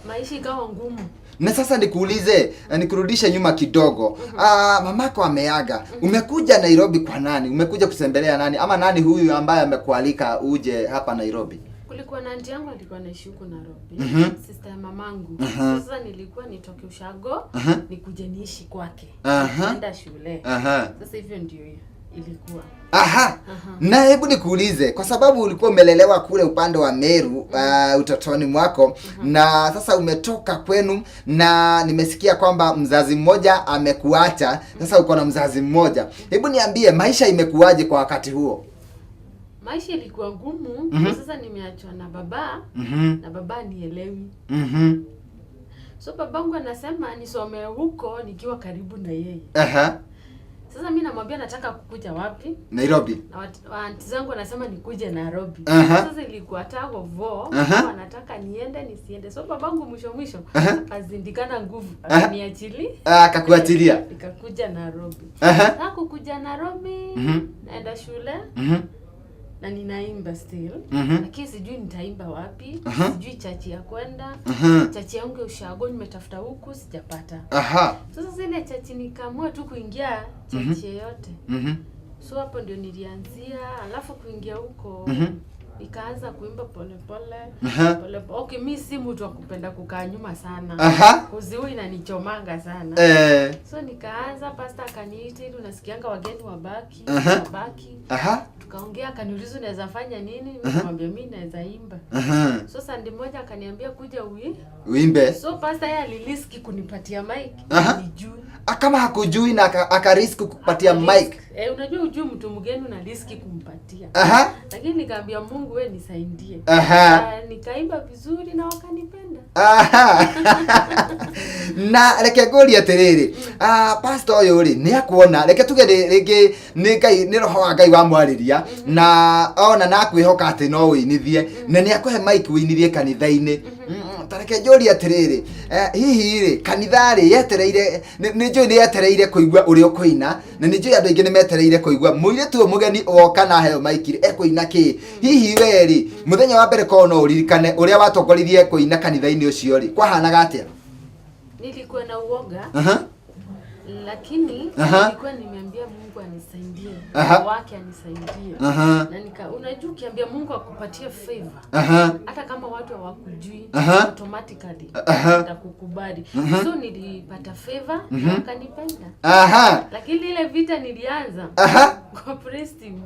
Speaker 2: maisha ikawa ngumu.
Speaker 1: Na sasa nikuulize, nikurudishe nyuma kidogo. Mamako ameaga. Umekuja Nairobi kwa nani? Umekuja kutembelea nani? Ama nani huyu ambaye amekualika uje hapa Nairobi?
Speaker 2: Kulikuwa na auntie yangu alikuwa anaishi huku Nairobi, sister ya mamangu. Sasa nilikuwa nitoke ushago, nikuje niishi kwake. Nenda shule. Sasa hivyo ndio hiyo. Ilikuwa.
Speaker 1: Aha. Na hebu nikuulize, kwa sababu ulikuwa umelelewa kule upande wa Meru utotoni mwako, na sasa umetoka kwenu na nimesikia kwamba mzazi mmoja amekuacha, sasa uko na mzazi mmoja. Hebu niambie, maisha imekuwaje kwa wakati huo?
Speaker 2: Maisha ilikuwa ngumu. Sasa nimeachwa na baba na baba nielewi. So babangu anasema nisomee huko nikiwa karibu na yeye. Sasa mi namwambia nataka kukuja wapi?
Speaker 1: Nairobi.
Speaker 2: Na aunty zangu wanasema nikuje Nairobi. Sasa ilikuwa tug of war. Wanataka niende nisiende. So babangu mwisho mwisho akazindikana nguvu, akaniachili.
Speaker 1: Ah, akakuachilia.
Speaker 2: Nikakuja Nairobi. Sasa kukuja Nairobi, naenda shule na ninaimba still. Lakini sijui nitaimba wapi, sijui church ya kwenda. Church yangu ya ushago nimetafuta huku sijapata. Sasa zile church nikaamua tu kuingia church yeyote. So hapo ndio nilianzia, alafu kuingia huko nikaanza kuimba pole pole pole pole. Okay, mi si mtu wa kupenda kukaa nyuma sana. 'Cause huwa inanichomanga sana. So nikaanza, pastor akaniita ili unasikianga wageni wabaki, wabaki. Tukaongea, akaniuliza unaweza fanya nini? Mimi nikamwambia mimi naweza imba. So Sunday moja akaniambia kuja ui.
Speaker 1: Uimbe.
Speaker 2: So pastor yeye alirisk kunipatia mic. Nijui.
Speaker 1: Ah, kama hakujui na akarisk kukupatia
Speaker 2: Akarisk.
Speaker 1: mic.
Speaker 2: Eh, unajua ujui mtu mgeni una risk kumpatia. Lakini nikaambia Mungu, we nisaidie. Ah, nikaimba vizuri na wakanipenda.
Speaker 1: Aha. Na reke ngũrie atĩrĩrĩ, ah, pastor ũyũ rĩ, nĩ akuona, reke tuge rĩngĩ nĩ Ngai, nĩ roho wa Ngai wamwarĩria na ona na akwĩhoka atĩ no ũinithie na nĩ akũhe mic ũinithie kanitha-inĩ. Ta reke njũrie atĩrĩrĩ, hihi rĩ, kanitha rĩ yetereire, nĩ njũĩ nĩ yetereire kũigua ũrĩa ũkũina, na nĩ njũĩ andũ aingĩ nĩ metereire kũigua mũirĩtu ũyũ mũgeni woka na aheo mic rĩ, ekũina kĩ? Hihi we rĩ, mũthenya wa mbere korwo no ũririkane ũrĩa watongoririe kũina kanitha-inĩ ũcio rĩ, kwahanaga atĩa?
Speaker 2: Nilikuwa na uoga, lakini nilikuwa nimeambia Mungu anisaidie, Roho wake anisaidie. Na unajua ukiambia Mungu akupatie favor, hata kama watu hawakujui, automatically watakukubali. So nilipata favor na wakanipenda. Lakini ile vita nilianza kwa praise team.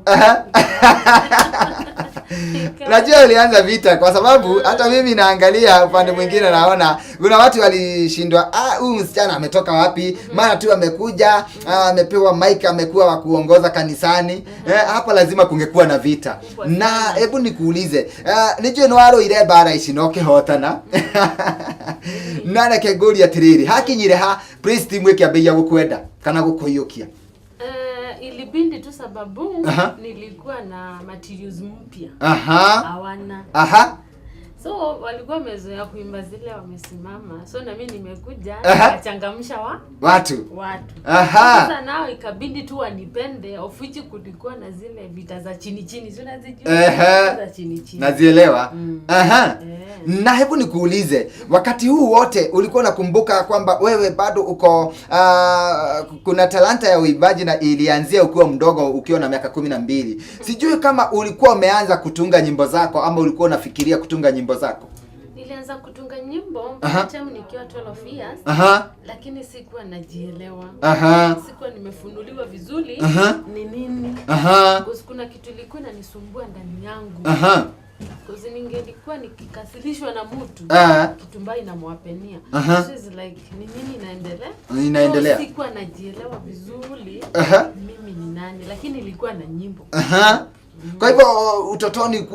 Speaker 1: Najua ulianza vita kwa sababu hata mimi naangalia upande mwingine naona kuna watu walishindwa, ah, huyu msichana ametoka wapi? Mara tu amekuja, amepewa mic, amekuwa wa kuongoza kanisani. Eh, hapa lazima kungekuwa na vita.
Speaker 2: Kubwa
Speaker 1: Na
Speaker 2: sana.
Speaker 1: Hebu nikuulize, nijue nĩ warũire mbara ici na ũkĩhotana. Na reke ngũrie atĩrĩrĩ, hakinyire ha praise team ĩkĩambĩrĩria gũkwenda kana gũkũiyũkia?
Speaker 2: Ilibidi tu sababu nilikuwa na materials mpya. Hawana. So walikuwa wamezoea kuimba zile wamesimama. So na mimi nimekuja nikachangamsha wa
Speaker 1: Watu.
Speaker 2: Watu. Sasa nao ikabidi tu wanipende, of which kulikuwa na zile vita za chini chini, si unazijua?
Speaker 1: Ehe.
Speaker 2: Vita za chini chini.
Speaker 1: Nazielewa.
Speaker 2: Eh.
Speaker 1: Na hebu nikuulize, wakati huu wote ulikuwa unakumbuka kwamba wewe bado uko kuna talanta ya uimbaji na ilianzia ukiwa mdogo, ukiwa na miaka 12. Sijui kama ulikuwa umeanza kutunga nyimbo zako ama ulikuwa unafikiria kutunga nyimbo zako.
Speaker 2: Nilianza kutunga nyimbo time nikiwa 12 years, lakini sikuwa najielewa. Sikuwa nimefunuliwa vizuri ni nini. 'Cause kuna kitu ilikuwa inanisumbua ndani yangu. 'Cause ningelikuwa nikikasirishwa na mtu, kitu mbaya inamwapenia. So it's like ni nini inaendelea?
Speaker 1: Inaendelea.
Speaker 2: So sikuwa najielewa vizuri mimi ni nani, lakini nilikuwa na nyimbo.
Speaker 1: Kwa hivyo utotoni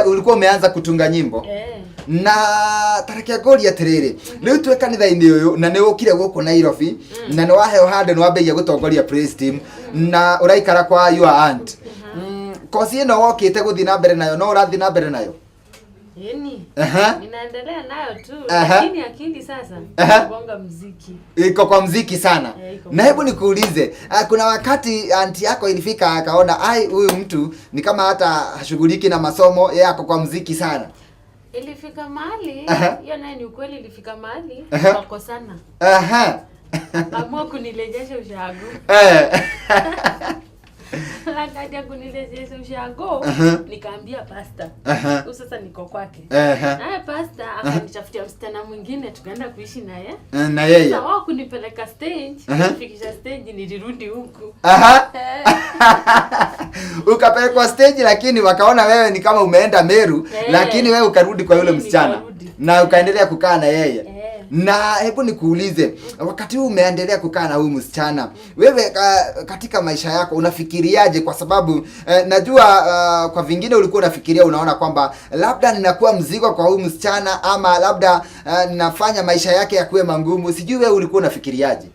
Speaker 1: ulikuwa umeanza kutunga nyimbo?
Speaker 2: Eh.
Speaker 1: Na tareke ngũrie atĩrĩrĩ, rĩu twĩ kanitha-inĩ ũyũ na nĩ ũkire gũkũ Nairobi na nĩ waheo handũ nĩ wambĩrĩria gũtongoria praise team na ũraikara kwa your aunt, kosi ĩno wokĩte gũthiĩ na mbere nayo, no ũrathiĩ na mbere nayo?
Speaker 2: Yaani ninaendelea nayo tu, lakini akili sasa bonga mziki.
Speaker 1: Iko kwa mziki sana.
Speaker 2: Eh, iko.
Speaker 1: Na hebu nikuulize, kuna wakati aunty yako ilifika akaona ai, huyu mtu ni kama hata hashughuliki na masomo, yeye ako kwa mziki sana?
Speaker 2: Ilifika mahali, hiyo naye ni ukweli, ilifika mahali wakosana. Amua kunirejesha ushago. Like hadi yangu nirejeshe ushago, nikaambia pastor. Huyu sasa niko kwake. Naye pastor akanitafutia msichana mwingine tukaenda kuishi naye.
Speaker 1: Na yeye.
Speaker 2: Sasa wao kunipeleka stage, kunifikisha stage nilirudi huku.
Speaker 1: Ukapelekwa stage lakini wakaona wewe ni kama umeenda Meru, lakini wewe ukarudi kwa yule msichana na ukaendelea kukaa na yeye. Na hebu nikuulize, wakati huu umeendelea kukaa na huyu msichana, wewe katika maisha yako unafikiriaje? Kwa sababu najua kwa vingine ulikuwa unafikiria, unaona kwamba labda ninakuwa mzigo kwa huyu msichana ama labda ninafanya maisha yake yakuwe mangumu. Sijui wewe ulikuwa unafikiriaje?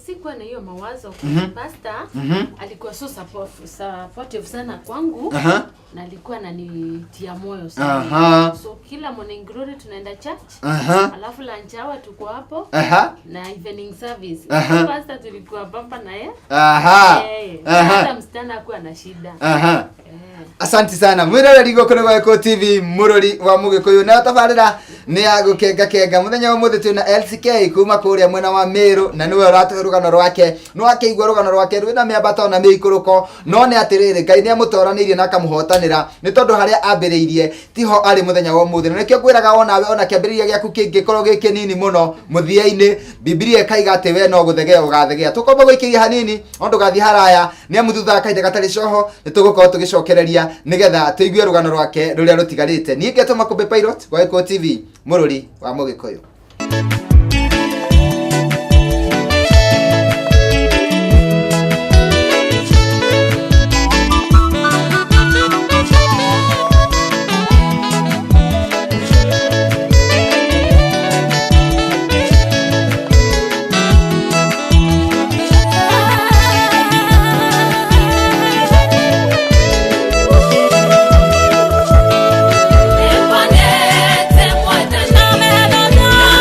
Speaker 2: Sikuwa na hiyo mawazo. Pastor alikuwa so supportive sana kwangu. Na alikuwa ananitia moyo sana. So kila morning glory tunaenda church. Alafu lunch hour tuko hapo. Na evening service. Pastor tulikuwa bamba na yeye. Hata msichana hakuwa na shida.
Speaker 1: Asante sana mwiroreri guku ni Gĩkũyũ TV, mũrori wa Mũgĩkũyũ, na tabarĩra nĩ ya gũkenga kenga. Mũthenya wa ũmũthĩ twĩna LCK kuma kũrĩa mwena wa Meru, na nĩwe ũratũhe rũgano rwake. Nĩ wakĩigua rũgano rwake rwĩna mĩambato na mĩikũrũko, no nĩ atĩrĩrĩ, Ngai nĩ amũtoranĩirie na akamũhotanĩra, nĩ tondũ harĩa ambĩrĩirie tiho arĩ mũthenya wa ũmũthĩ. Na nĩkĩo ngwĩraga onawe, ona kĩambĩrĩria gĩaku kĩngĩkorwo gĩ kĩnini mũno mũthia-inĩ, Bibilia ĩkaiga atĩ we no gũthegea ũgathegea. Tũkomba gũikĩria hanini, no ndũgathiĩ haraya, nĩ amu thutha wa kahinda gatarĩ coho nĩ tũgũkorwo tũgĩcokereria nĩgetha tũigue rũgano rwake rũrĩa rũtigarĩte. Niĩ ngetwo Makũmbĩ Pilot wa Gĩkũyũ TV, mũrũri wa Mũgĩkũyũ.
Speaker 3: Na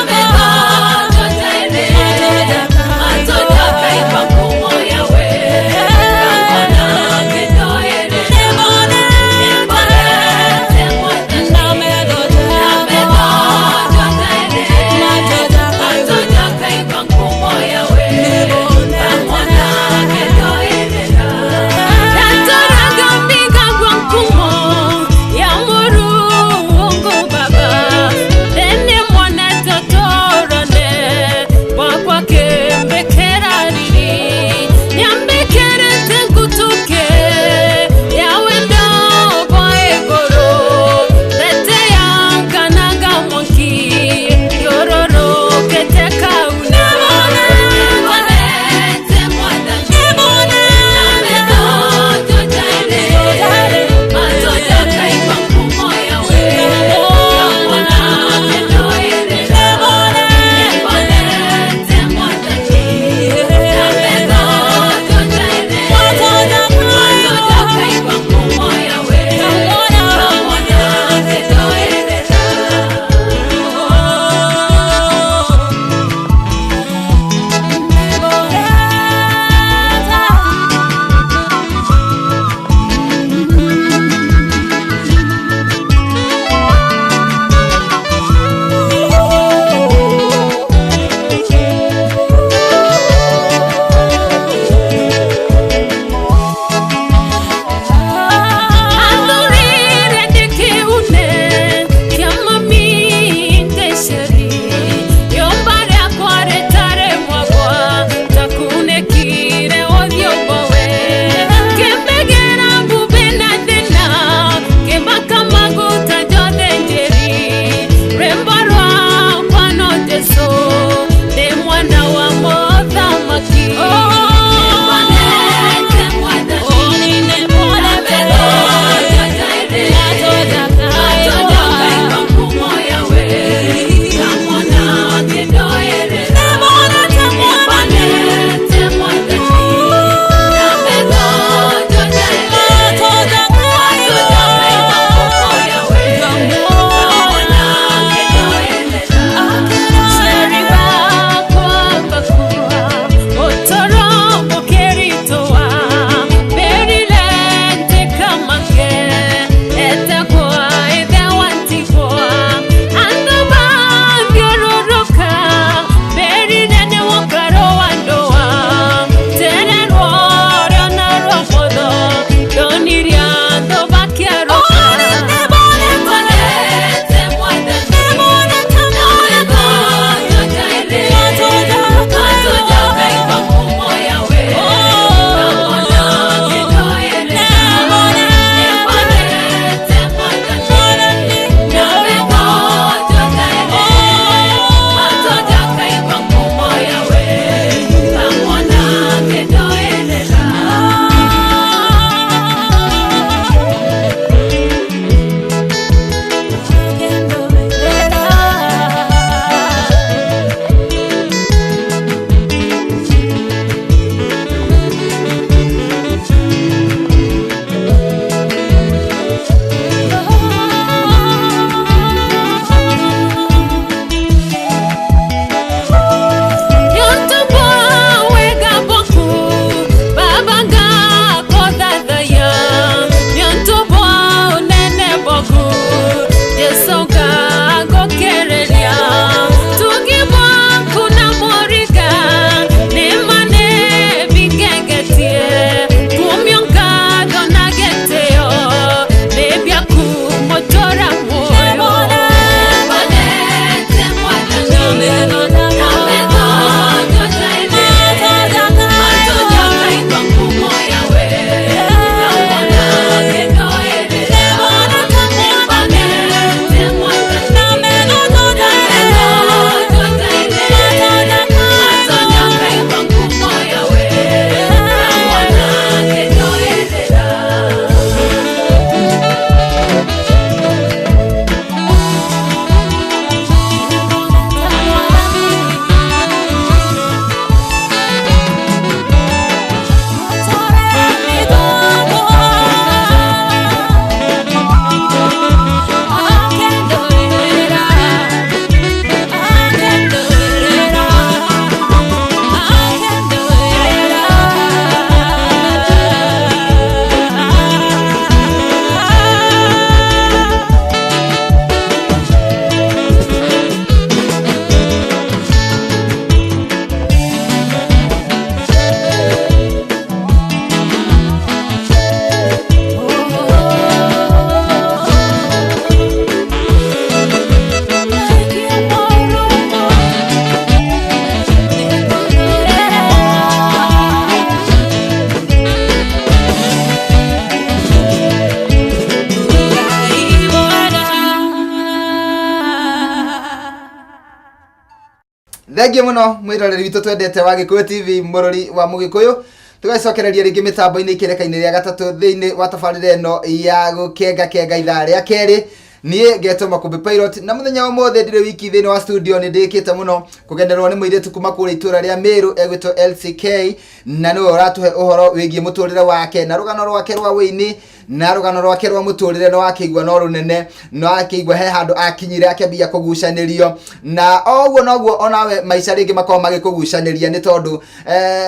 Speaker 1: Thengiũ mũno mwĩroreri witũ twendete wa Gĩkũyũ TV, mũrori wa Mũgĩkũyũ. Tũgacokereria rĩngĩ mĩtambo-inĩ ikĩreka-inĩ rĩa gatatũ thĩinĩ wa tabarĩra ĩno ya gũkenga kenga ithaa rĩa kerĩ. Niĩ ngetwo Makũmbĩ Pilot, na mũthenya wa ũmũthĩ ndirĩ wiki thĩinĩ wa studio. Nĩ ndĩkĩte mũno kũgenerwo nĩ mũirĩtu kuma kũrĩa itũra rĩa Meru egwĩtwo LCK, na nĩwe ũratũhe ũhoro wĩgiĩ mũtũrĩre wake na rũgano rwake rwa wĩini na rũgano rwake rwa mũtũrĩre. Nĩ wakĩigua no rũnene, nĩ wakĩigua he handũ akinyire akĩambia kũgucanĩrio, na o ũguo noguo onawe maica rĩngĩ makoragwo magĩkũgucanĩria, nĩ tondũ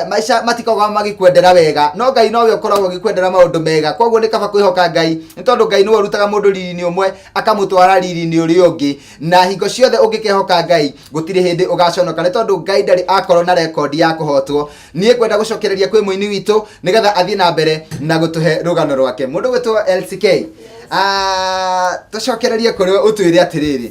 Speaker 1: maica matikoragwo magĩkwendera wega, no Ngai nowe ũkoragwo agĩkwendera maũndũ mega. Koguo nĩ kaba kwĩhoka Ngai, nĩ tondũ Ngai nĩwe ũrutaga mũndũ riri-inĩ ũmwe akamũtwara riri-inĩ ũrĩa ũngĩ, na hingo ciothe ũngĩkehoka Ngai gũtirĩ hĩndĩ ũgaconoka, nĩ tondũ Ngai ndarĩ akorwo na rekondi ya kũhotwo. Niĩ ngwenda gũcokereria kwĩ mũini witũ nĩgetha athiĩ na mbere na gũtũhe rũgano rwake. Mũndũ gwĩtwo LCK, tũcokererie kũrĩ we, ũtwĩre atĩrĩrĩ,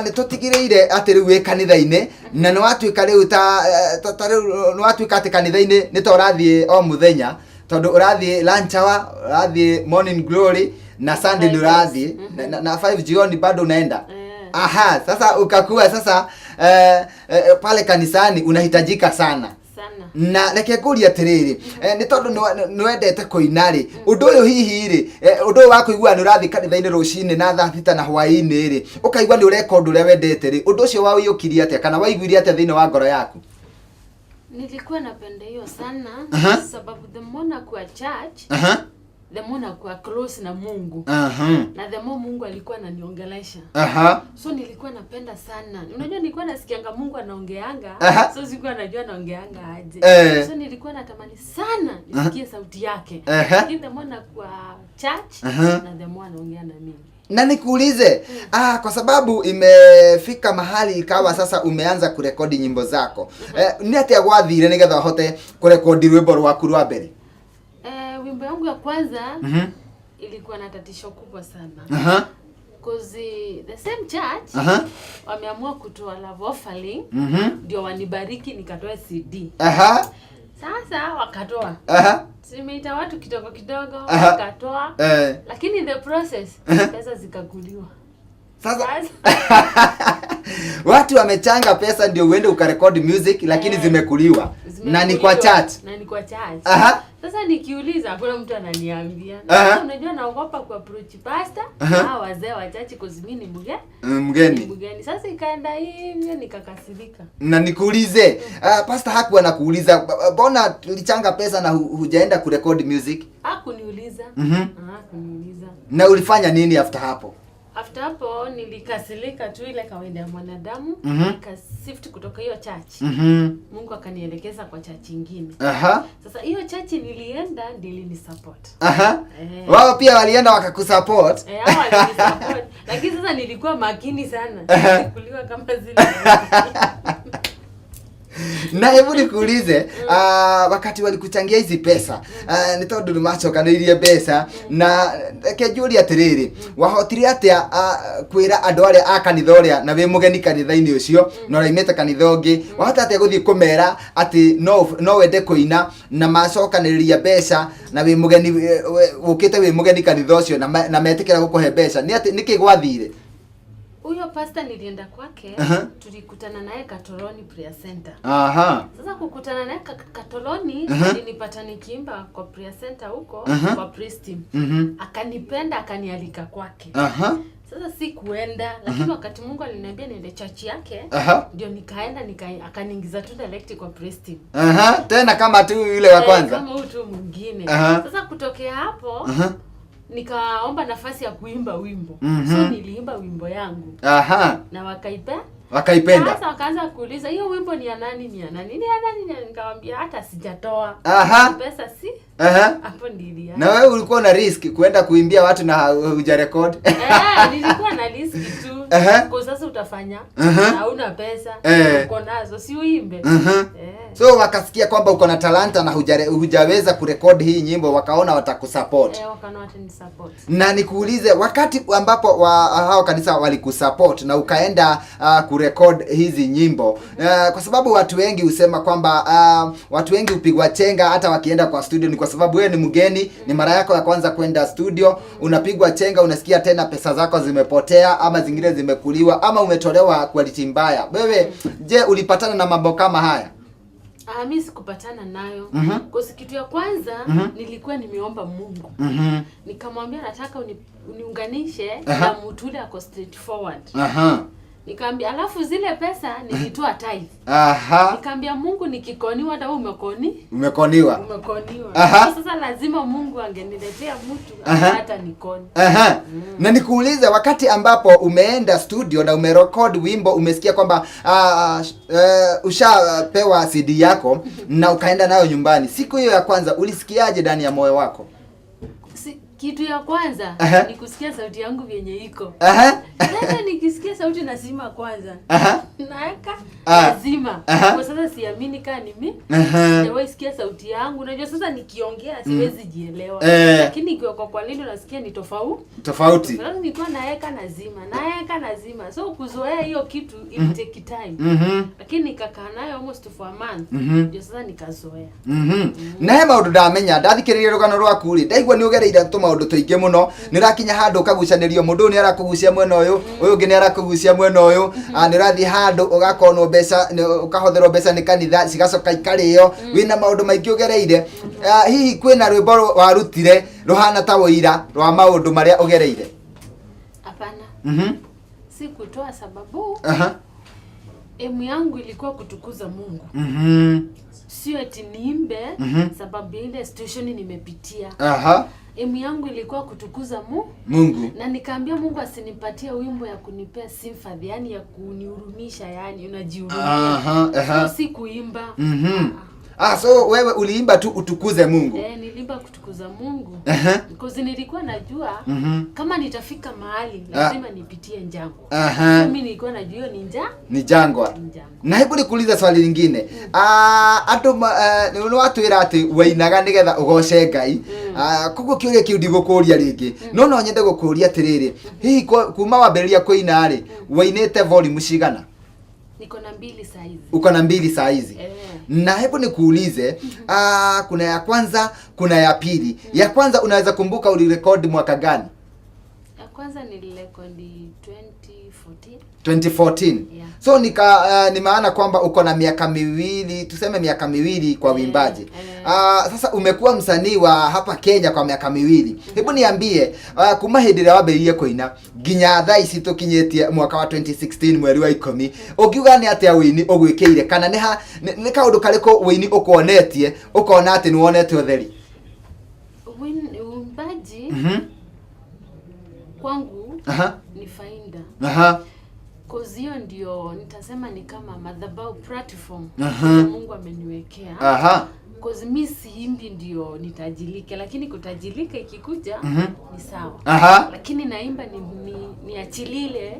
Speaker 1: nĩ tũtigĩrĩire atĩ rĩu wĩ kanitha-inĩ na nĩ watuĩka rĩu ta rĩu nĩ watuĩka atĩ kanitha-inĩ nĩ ta ũrathiĩ o mũthenya, tondũ ũrathiĩ lunch hour, ũrathiĩ morning glory, na Sunday nĩ ũrathiĩ na 5 jioni bado unaenda. Aha, sasa ukakuwa sasa pale kanisani unahitajika sana.
Speaker 2: Sana.
Speaker 1: Na reke ngũrie atĩrĩrĩ, nĩ tondũ nĩ wendete kũina rĩ, ũndũ ũyũ hihi rĩ, ũndũ ũyũ wa kũigua nĩ ũrathiĩ kanitha-inĩ rũcinĩ na thaa 6 na hwaĩ-inĩ rĩ, ũkaigua nĩ ũreka ũndũ ũrĩa wendete rĩ, ũndũ ũcio waũiyũkirie atĩa kana waiguire atĩa thĩinĩ wa ngoro yaku?
Speaker 2: Nilikuwa napenda hiyo sana, sababu the more nakuwa church, the more nakuwa close na Mungu, na the more Mungu alikuwa ananiongelesha. So nilikuwa napenda sana. Unajua nilikuwa nasikianga Mungu anaongeanga, so sikuwa najua anaongeanga aje. So nilikuwa natamani sana nisikie sauti yake. Lakini the more nakuwa church, na the more anaongea na mimi.
Speaker 1: Na nikuulize, kwa sababu imefika mahali ikawa sasa umeanza kurekodi nyimbo zako, nĩ atĩa gwathire nĩgetha ũhote kurekodi rwĩmbo rwaku rwa mbere?
Speaker 2: Wimbo yangu ya kwanza ilikuwa na tatisho kubwa sana. 'Cause the same church wameamua kutoa love offering ndio wanibariki nikatoe CD. Sasa wakatoa. Simeita watu kidogo kidogo, wakatoa. Lakini in the process pesa zikakuliwa.
Speaker 1: Sasa watu wamechanga pesa ndio uende ukarekodi music, lakini zimekuliwa na ni kwa
Speaker 2: Zimekuliwa.
Speaker 1: church.
Speaker 2: Na ni kwa church. Sasa nikiuliza hakuna mtu ananiambia. Na sasa unajua naogopa ku approach pastor na wazee wa church, 'cause mimi ni mgeni. Ni
Speaker 1: Mgeni.
Speaker 2: Mgeni. Sasa ikaenda hivyo nikakasirika.
Speaker 1: Na nikuulize, pastor hakuwa nakuuliza mbona tulichanga pesa na hujaenda kurekodi music?
Speaker 2: Hakuniuliza. Hakuniuliza.
Speaker 1: Na ulifanya nini after hapo?
Speaker 2: After hapo nilikasirika tu, ile kawaida ya mwanadamu. Nikashift kutoka hiyo church. Mungu akanielekeza kwa church ingine. Sasa hiyo church nilienda ndio ilinisupport.
Speaker 1: Wao pia walienda wakakusupport.
Speaker 2: Eh, hao walinisupport. Lakini sasa nilikuwa makini sana. Sikuliwa kama zile.
Speaker 1: Na hebu nikuulize, wakati walikuchangia hizi pesa, nĩ tondũ nĩ macokanĩirie mbeca, na reke njũrie atĩrĩrĩ, wahotire atĩa kwĩra andũ arĩa a kanitha ũrĩa na wĩ mũgeni kanitha-inĩ ũcio na ũraimĩte kanitha ũngĩ, wahota atĩa gũthiĩ kũmera atĩ no wende kũina na macokanĩrĩria mbeca na wĩ mũgeni, ũkĩte wĩ mũgeni kanitha ũcio, na metĩkĩra gũkũhe mbeca? Nĩ atĩ nĩkĩ gwathire?
Speaker 2: Huyo pastor nilienda kwake, tulikutana naye Katoloni Prayer Center. Sasa kukutana naye Katoloni, alinipata nikiimba kwa prayer center huko, kwa praise team. Akanipenda, akanialika kwake. Sasa si kuenda, lakini wakati Mungu aliniambia niende church yake, ndio nikaenda, akaniingiza tu direct kwa praise team.
Speaker 1: Tena kama tu yule wa kwanza.
Speaker 2: Kama huyu tu mwingine. Sasa kutokea hapo nikaomba nafasi ya kuimba wimbo. So niliimba wimbo yangu na wakaipe
Speaker 1: Wakaipenda.
Speaker 2: Sasa wakaanza kuuliza hiyo wimbo ni ya nani, ni ya nani, ni ya nani, ni ya nani? Nikamwambia hata sijatoa. Pesa si hapo nilianza.
Speaker 1: Na wewe ulikuwa na risk kuenda kuimbia watu na hujarecord?
Speaker 2: Eh, nilikuwa na risk tu. Kwa sasa utafanya hauna pesa, uko nazo si uimbe.
Speaker 1: So wakasikia kwamba uko na talanta na hujaweza kurekodi hii nyimbo, wakaona watakusupport.
Speaker 2: Eh, wakaona watanisupport.
Speaker 1: Na nikuulize, wakati ambapo hao kanisa walikusupport na ukaenda kurecord hizi nyimbo, kwa sababu watu wengi husema kwamba watu wengi hupigwa chenga hata wakienda kwa studio, ni kwa sababu wewe ni mgeni, ni mara yako ya kwanza kwenda studio, unapigwa chenga, unasikia tena pesa zako zimepotea ama zingine zimekuliwa ama umetolewa quality mbaya. Wewe je, ulipatana na mambo kama haya?
Speaker 2: Ah, mi sikupatana nayo. Cause kitu ya kwanza nilikuwa nimeomba Mungu. Nikamwambia nataka uniunganishe na mtu ule ako straightforward. Nikaambia, alafu zile pesa nilitoa tithe. Nikaambia Mungu, nikikoniwa hata wewe umekoni
Speaker 1: Umekoniwa.
Speaker 2: Umekoniwa. Sasa lazima Mungu angeniletea mtu hata nikoni.
Speaker 1: Na nikuulize, wakati ambapo umeenda studio na umerekodi wimbo, umesikia kwamba ushapewa CD yako na ukaenda nayo nyumbani, siku hiyo ya kwanza ulisikiaje ndani ya moyo wako?
Speaker 2: Si, kitu ya kwanza ni kusikia sauti yangu vyenye iko. Sasa nikisikia sauti nazima kwanza. Naeka lazima. Kwa sasa siamini kaa ni mimi. Sijawahi sikia sauti yangu. Unajua sasa nikiongea siwezi jielewa. Lakini ikiwa kwa lindo nasikia ni tofauti.
Speaker 1: Tofauti.
Speaker 2: Sasa nilikuwa naeka nazima, naeka nazima. So kuzoea hiyo kitu it take time. Lakini nikakaa nayo almost for a month. Ndio sasa nikazoea.
Speaker 1: Na he maũndũ ndamenya ndathikĩrĩria rũgano rwaku rĩ, ndaigua nĩ ũgereire tũmaũndũ tũingĩ mũno, nĩ ũrakinya handũ ũkagucanĩrio, mũndũ ũyũ nĩ arakũgucia mwena ũyũ, ũyũ ũngĩ nĩ arakũgucia mwena ũyũ, nĩ ũrathiĩ handũ ũgakonwo mbeca, ũkahotherwo mbeca nĩ kanitha cigacoka ikarĩo, wĩna maũndũ maingĩ ũgereire. Hihi kwĩna rwĩmbo warutire rũhana ta ũira rwa maũndũ marĩa ũgereire?
Speaker 2: Hapana. Sikutoa sababu emu yangu ilikuwa kutukuza Mungu. Sio eti niimbe sababu ile situation nimepitia. Emu yangu ilikuwa kutukuza
Speaker 1: Mungu.
Speaker 2: Na nikaambia Mungu asinipatie wimbo ya kunipea sympathy, yani ya kunihurumisha, yani unajihurumia. So si kuimba.
Speaker 1: So wewe uliimba tu utukuze Mungu.
Speaker 2: Niliimba kutukuza Mungu. Because nilikuwa najua kama nitafika mahali lazima nipitie jangwa. So mimi nilikuwa najua hiyo ni
Speaker 1: Ni jangwa.
Speaker 2: Ni jangwa.
Speaker 1: Na hebu nikuulize swali lingine. Andũ nĩ watwĩra atĩ wainaga nĩgetha ũgoce Ngai. Koguo kĩũria kĩu ndigũkũria rĩngĩ. No nyende gũkũria atĩrĩrĩ, hihi kuma wambĩrĩria kũina rĩ, wainĩte volume cigana?
Speaker 2: Niko na 2 saa hizi.
Speaker 1: Uko na 2 saa hizi. Na hebu nikuulize, kuna ya kwanza, kuna ya pili. Ya kwanza unaweza kumbuka ulirekodi mwaka gani?
Speaker 2: Ya kwanza nilirekodi 2014.
Speaker 1: 2014.
Speaker 2: Yeah.
Speaker 1: So ni maana kwamba uko na miaka miwili, tuseme miaka miwili kwa uimbaji. Sasa umekuwa msanii wa hapa Kenya kwa miaka miwili. Hebu niambie, kuma hĩndĩ ĩrĩa wambĩrĩirie kũina nginya thaa ici tũkinyĩtie mwaka wa 2016 mweri wa 10, ũngiuga nĩ atĩa ũini ũgwĩkĩire, kana nĩ kaũndũ karĩkũ ũini ũkuonetie ũkona atĩ nĩ wonete ũtheri?
Speaker 2: Uimbaji kwangu ni faida. Cause hiyo ndio nitasema ni kama madhabahu platform Mungu ameniwekea. Cause mi siimbi ndio nitajilike, lakini kutajilika ikikuja ni sawa. Lakini naimba niachilile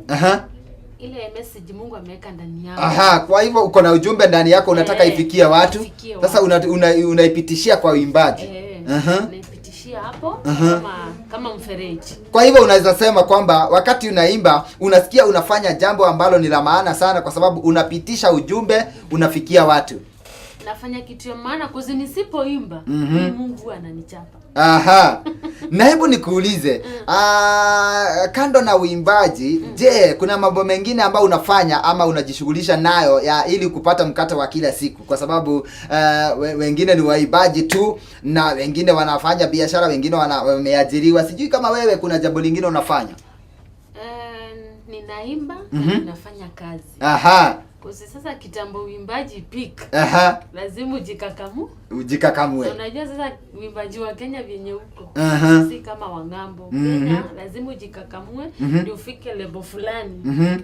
Speaker 2: ile message Mungu ameweka ndani yangu.
Speaker 1: Kwa hivyo uko na ujumbe ndani yako unataka ifikie watu.
Speaker 2: Ifikie
Speaker 1: Sasa
Speaker 2: watu.
Speaker 1: Unaipitishia kwa uimbaji.
Speaker 2: Naipitishia hapo kama mfereji.
Speaker 1: Kwa hivyo unaweza sema kwamba wakati unaimba unasikia unafanya jambo ambalo ni la maana sana, kwa sababu unapitisha ujumbe, unafikia watu.
Speaker 2: Nafanya kitu ya maana cause nisipoimba Mungu ananichapa.
Speaker 1: Na hebu nikuulize, kando na uimbaji, je, kuna mambo mengine ambayo unafanya ama unajishughulisha nayo ya ili kupata mkate wa kila siku? Kwa sababu wengine ni waimbaji tu na wengine wanafanya biashara, wengine wameajiriwa. Sijui kama wewe kuna jambo lingine unafanya.
Speaker 2: Ninaimba na ninafanya kazi. Kwa sasa kitambo uimbaji peak. Lazima ujikakamu.
Speaker 1: Ujikakamue.
Speaker 2: Na unajua sasa uimbaji wa Kenya vyenye huko. Si kama wa ng'ambo. Kenya lazima ujikakamue ndio ufike level fulani.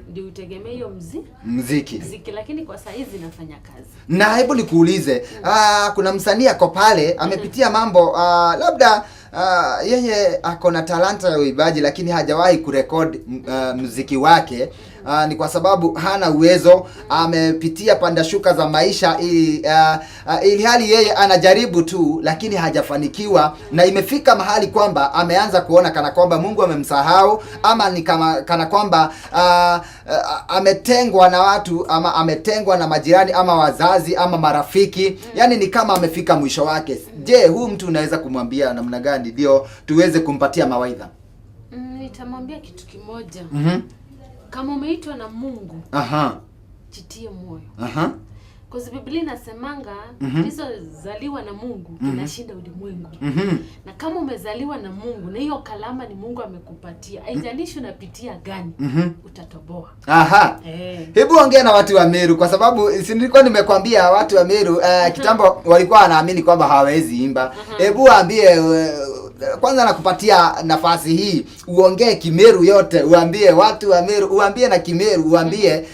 Speaker 2: Ndio utegemee hiyo
Speaker 1: Muziki.
Speaker 2: muziki, lakini kwa saa hizi nafanya kazi.
Speaker 1: Na hebu nikuulize, kuna msanii ako pale amepitia mambo, labda yeye ako na talanta ya uimbaji lakini hajawahi kurekodi muziki wake. Ni kwa sababu hana uwezo, amepitia panda shuka za maisha ili hali yeye anajaribu tu lakini hajafanikiwa, na imefika mahali kwamba ameanza kuona kana kwamba Mungu amemsahau, ama ni kama kana kwamba ametengwa na watu, ama ametengwa na majirani ama wazazi ama marafiki, yani ni kama amefika mwisho wake. Je, huu mtu unaweza kumwambia namna gani ndio tuweze kumpatia mawaidha?
Speaker 2: Nitamwambia kitu kimoja. Kama umeitwa na Mungu,
Speaker 1: Aha.
Speaker 2: jitie moyo.
Speaker 1: Aha.
Speaker 2: Kwa sababu Biblia inasemanga zaliwa na Mungu kinashinda ulimwengu. Na kama umezaliwa na Mungu na hiyo kalama ni Mungu amekupatia, haijalishi unapitia gani, utatoboa.
Speaker 1: Aha. Hebu ongea na watu wa Meru kwa sababu si nilikuwa nimekwambia watu wa Meru kitambo walikuwa wanaamini kwamba hawawezi imba. Hebu waambie, kwanza nakupatia nafasi hii uongee Kimeru yote, uambie watu wa Meru, uambie na Kimeru, uambie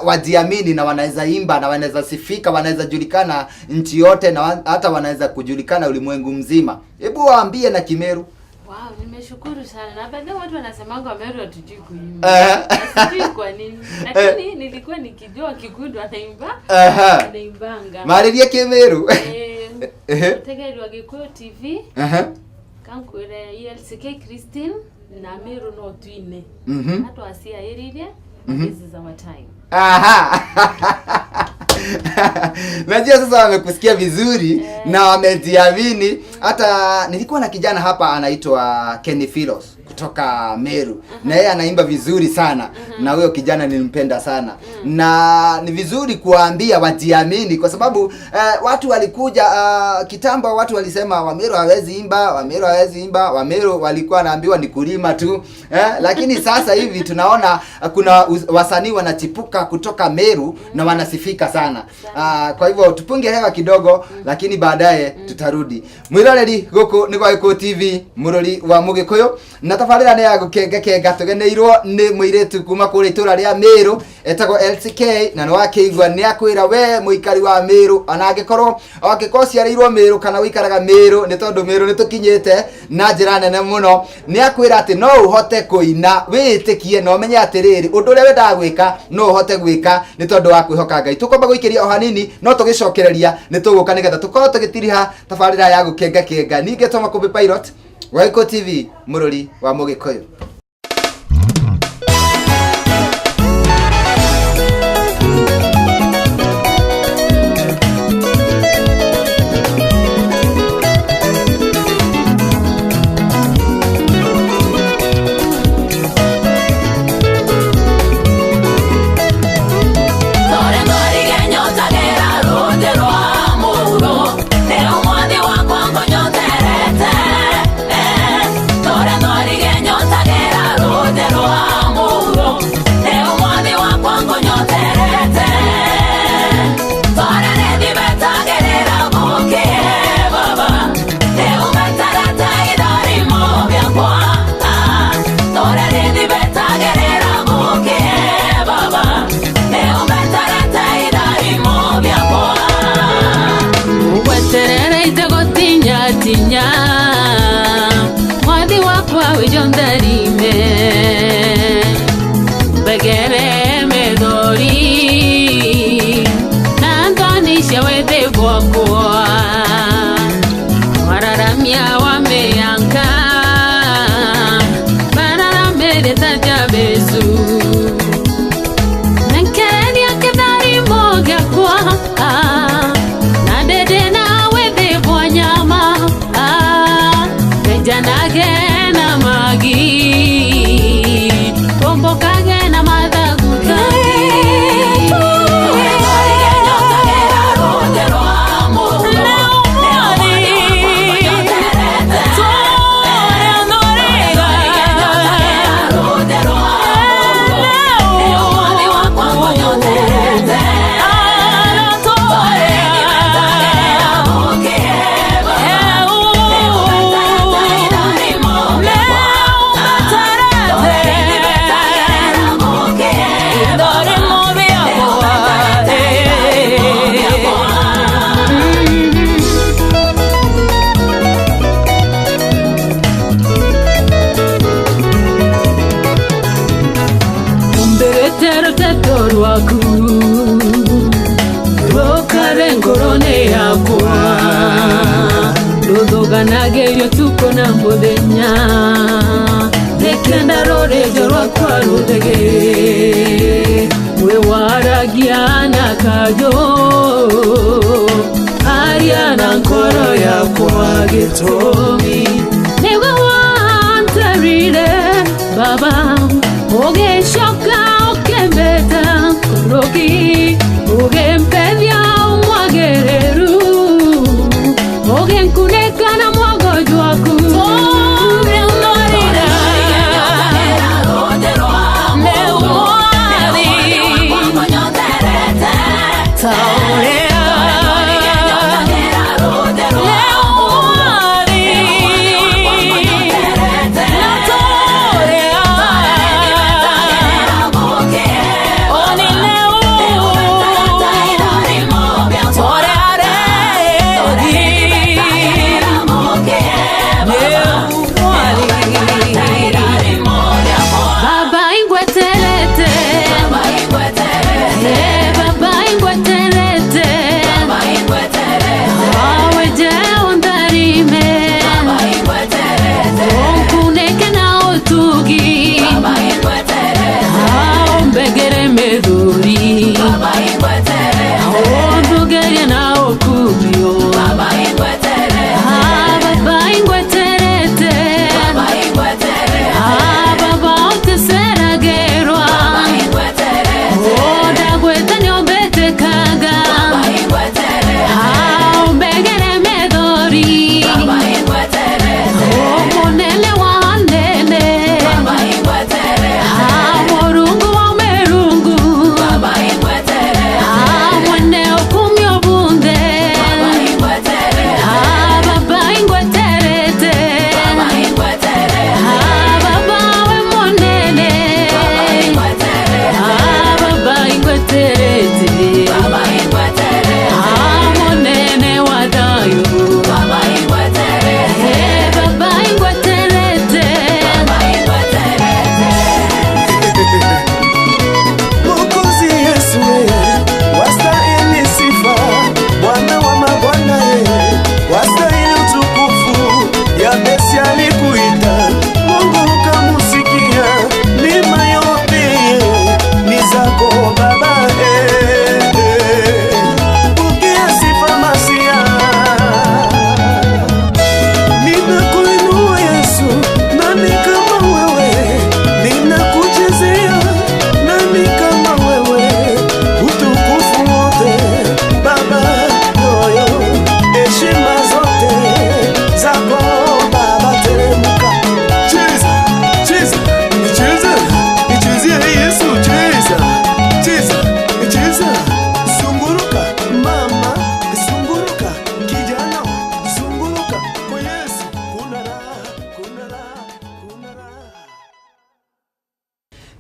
Speaker 1: wajiamini na wanaweza imba na wanaweza sifika, wanaweza julikana nchi yote na hata wanaweza kujulikana ulimwengu mzima. Hebu waambie na Kimeru.
Speaker 2: Wow, nimeshukuru sana. Na baadhi watu wanasemanga wa Meru hatujui kuimba. Sijui kwa nini. Lakini nilikuwa nikijua Kikuyu wanaimba. Wanaimbanga.
Speaker 1: Maririe Kimeru.
Speaker 2: Tegerwa Gikuyu TV. Kankwire ELCK Christine na Meru no twine. Hatu asia iririe. This is our time.
Speaker 1: Aha. Najua sasa wamekusikia vizuri na wamejiamini. Hata nilikuwa na kijana hapa anaitwa Kenny Philos kutoka Meru, na yeye anaimba vizuri sana, na huyo kijana nilimpenda sana. Na ni vizuri kuwaambia wajiamini kwa sababu watu walikuja kitambo, watu walisema Wameru hawezi imba, Wameru hawezi imba, Wameru walikuwa wanaambiwa ni kulima tu, lakini sasa hivi tunaona kuna wasanii wanachipuka kutoka Meru na wanasifika sana. Kwa hivyo tupunge hewa kidogo, lakini baadaye tutarudi. Mwiroreri guku ni gwa Gikuyu TV, murori wa Mugikuyu, na tabarĩra nĩ ya gũkengakenga tũgeneirwo nĩ mũirĩtu kuma kũrĩa itũra rĩa Meru etagwo LCK, na nĩ wakĩigua nĩ akwĩra we mũikari wa Meru, ona angĩkorwo ũciarĩirwo Meru kana ũikaraga Meru, nĩ tondũ Meru nĩ tũkinyĩte na njĩra nene mũno, nĩ akwĩra atĩ no ũhote kũina, wĩĩtĩkie na ũmenye atĩrĩrĩ ũndũ ũrĩa wendaga gwĩka no ũhote gwĩka nĩ tondũ wa kwĩhoka Ngai. Tũkwamba gũikĩria o hanini, no tũgĩcokereria nĩ tũgũka nĩgetha tũkorwo tũgĩtiriha tabarĩra ya gũkengakenga. Ningĩ Tom Makũmbĩ Pilot wa Gikuyu TV, mũrori wa Mũgĩkũyũ.
Speaker 2: Mwathi wakwa wĩjondarime mbegere methori na ntonishe wĩthĩ bwakwa wararamia wa mĩanka bararamĩrĩ ta Jabezu nenkereria kĩtharimo gĩakwa na ndĩndĩ na wĩthĩ bwa nyama Janage na magi kombokage na mathaguta. Ruthuganagĩrio tuko na mũthenya nĩkenda rũrĩnjo rwakwa rũthege wĩwaragia na kanjũ aria na ngoro yakwa gĩtũmi nĩwe wantarire baba ũgĩcoka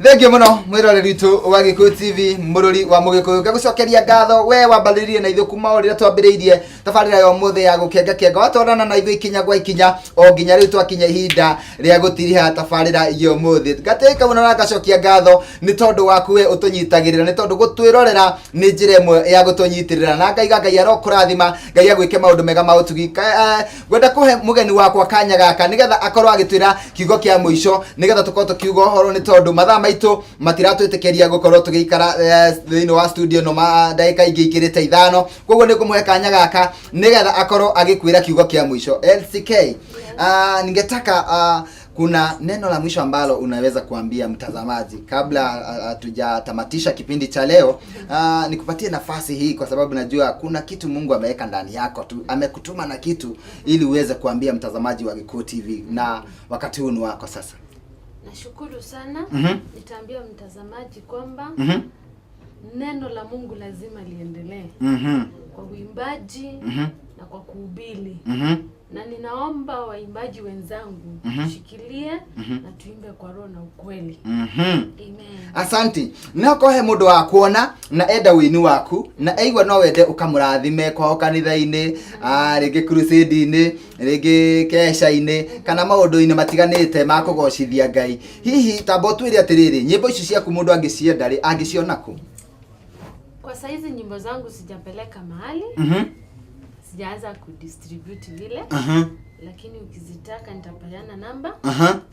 Speaker 1: Thengiũ mũno mwĩroreri witũ wa Gĩkũyũ TV, mũrũri wa Mũgĩkũyũ. Ngagũcokeria ngatho we wambarĩrĩrie na ithuĩ kuma o rĩrĩa twambĩrĩirie tabarĩra ya ũmũthĩ ya gũkenga kenga, watwarana na ithuĩ ikinya gwa ikinya o nginya rĩu twakinya ihinda rĩa gũtiriha tabarĩra ya ũmũthĩ. Ngatĩka mũno na ngacokia ngatho nĩ tondũ waku we ũtũnyitagĩrĩra, nĩ tondũ gũtwĩrorera nĩ njĩra ĩmwe ya gũtũnyitĩrĩra, na ngaiga Ngai arokũrathima, Ngai agwĩke maũndũ mega ma ũtugi. Ngwenda kũhe mũgeni wakwa kanya gaka nĩgetha akorwo agĩtwĩra kiugo kĩa mũico, nĩgetha tũkorwo tũkiuga ũhoro, nĩ tondũ mathaa maitũ matiratwĩtĩkĩria gũkorwo tũgĩikara thĩinĩ wa studio no ndagĩka ingĩ ikĩrĩte 5. Koguo nĩ ngũmũhe kanya gaka nĩgetha akorwo agĩkwĩra kiugo kĩa mũico. LCK, ningetaka kuna neno la mwisho ambalo unaweza kuambia mtazamaji kabla hatujatamatisha kipindi cha leo. Nikupatie nafasi hii kwa sababu najua kuna kitu Mungu ameweka ndani yako tu, amekutuma na kitu ili uweze kuambia mtazamaji wa Gĩkũyũ TV, na wakati huu ni wako sasa.
Speaker 2: Nashukuru sana. Nitaambia mtazamaji kwamba neno la Mungu lazima liendelee kwa uimbaji na kwa kuhubiri. Na ninaomba waimbaji wenzangu tushikilie na tuimbe kwa roho na ukweli. Amen.
Speaker 1: Asante. No kohe mundu wa kuona na enda wini waku na aigua no wende ukamurathime kwao kanitha-inĩ, rĩngĩ crusade-inĩ, rĩngĩ kesha-inĩ, kana maũndũ-inĩ matiganĩte ma kũgocithia Ngai. Hihi tamba ũtwĩre atĩrĩrĩ, nyĩmbo ici ciaku mũndũ angĩcienda rĩ, angĩciona kũ?
Speaker 2: Kwa saizi nyimbo zangu sijapeleka mahali. Sijaanza kudistribute vile. Lakini ukizitaka nitapeana namba.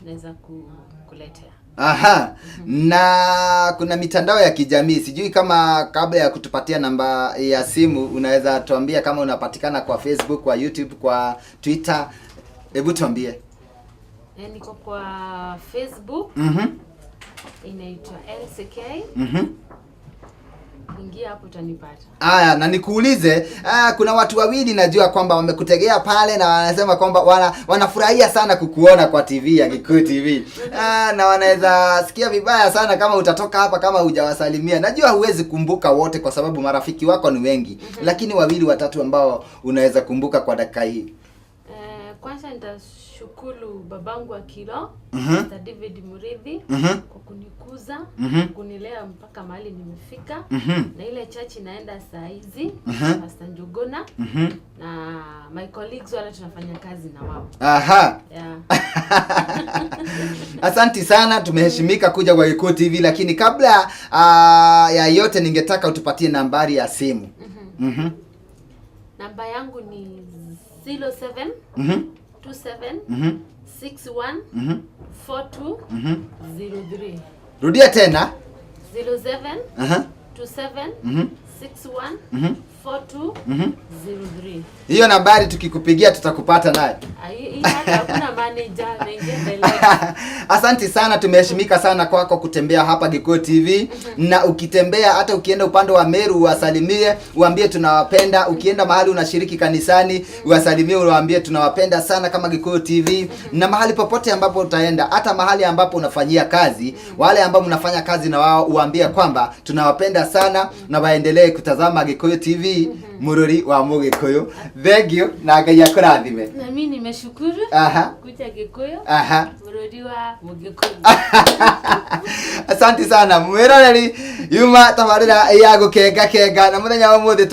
Speaker 2: Naweza kukuletea.
Speaker 1: Aha. Na kuna mitandao ya kijamii, sijui kama kabla ya kutupatia namba ya simu unaweza tuambia kama unapatikana kwa Facebook, kwa YouTube, kwa Twitter. Hebu tuambie.
Speaker 2: Niko kwa Facebook. Inaitwa LCK. Ingia hapo utanipata.
Speaker 1: Aya, na nikuulize, kuna watu wawili najua kwamba wamekutegea pale na wanasema kwamba wanafurahia sana kukuona kwa TV ya Gĩkũyũ TV. Na wanaweza sikia vibaya sana kama utatoka hapa kama hujawasalimia. Najua huwezi kumbuka wote kwa sababu marafiki wako ni wengi, lakini wawili watatu ambao unaweza kumbuka kwa dakika hii.
Speaker 2: Kwanza nitashukuru babangu wa kiroho, Mr. David Murithi, kwa kunikuza, kunilea mpaka mahali nimefika. Na ile church inaenda saa hizi, Pastor Njuguna, na my colleagues wale tunafanya kazi na wao.
Speaker 1: Aha.
Speaker 2: Yeah.
Speaker 1: Asanti sana, tumeheshimika kuja kwa Gĩkũyũ TV, lakini kabla ya yote ningetaka utupatie nambari ya simu.
Speaker 2: Namba yangu ni 07 27 61 42 03.
Speaker 1: Rudia tena.
Speaker 2: 07 27 61 42 03.
Speaker 1: Hiyo nambari tukikupigia tutakupata naye.
Speaker 2: Hii hata hakuna manager anaingia mbele.
Speaker 1: Asante sana, tumeheshimika sana kwako kutembea hapa Gĩkũyũ TV. Na ukitembea hata ukienda upande wa Meru uwasalimie, uambie tunawapenda. Ukienda mahali unashiriki kanisani uwasalimie, uwaambie tunawapenda sana kama Gĩkũyũ TV. Na mahali popote ambapo utaenda, hata mahali ambapo unafanyia kazi, wale ambao mnafanya kazi na wao uambie kwamba tunawapenda sana na waendelee kutazama Gĩkũyũ TV, mũrũri wa Mũgĩkũyũ. Thank you na Ngai akũrathime.
Speaker 2: Na mimi nimeshukuru kuja Gĩkũyũ. Mũrũri wa Mũgĩkũyũ.
Speaker 1: Asante sana mwĩroreri yuma tabarĩra ya gũkenga kenga, na mũthenya wa ũmũthĩ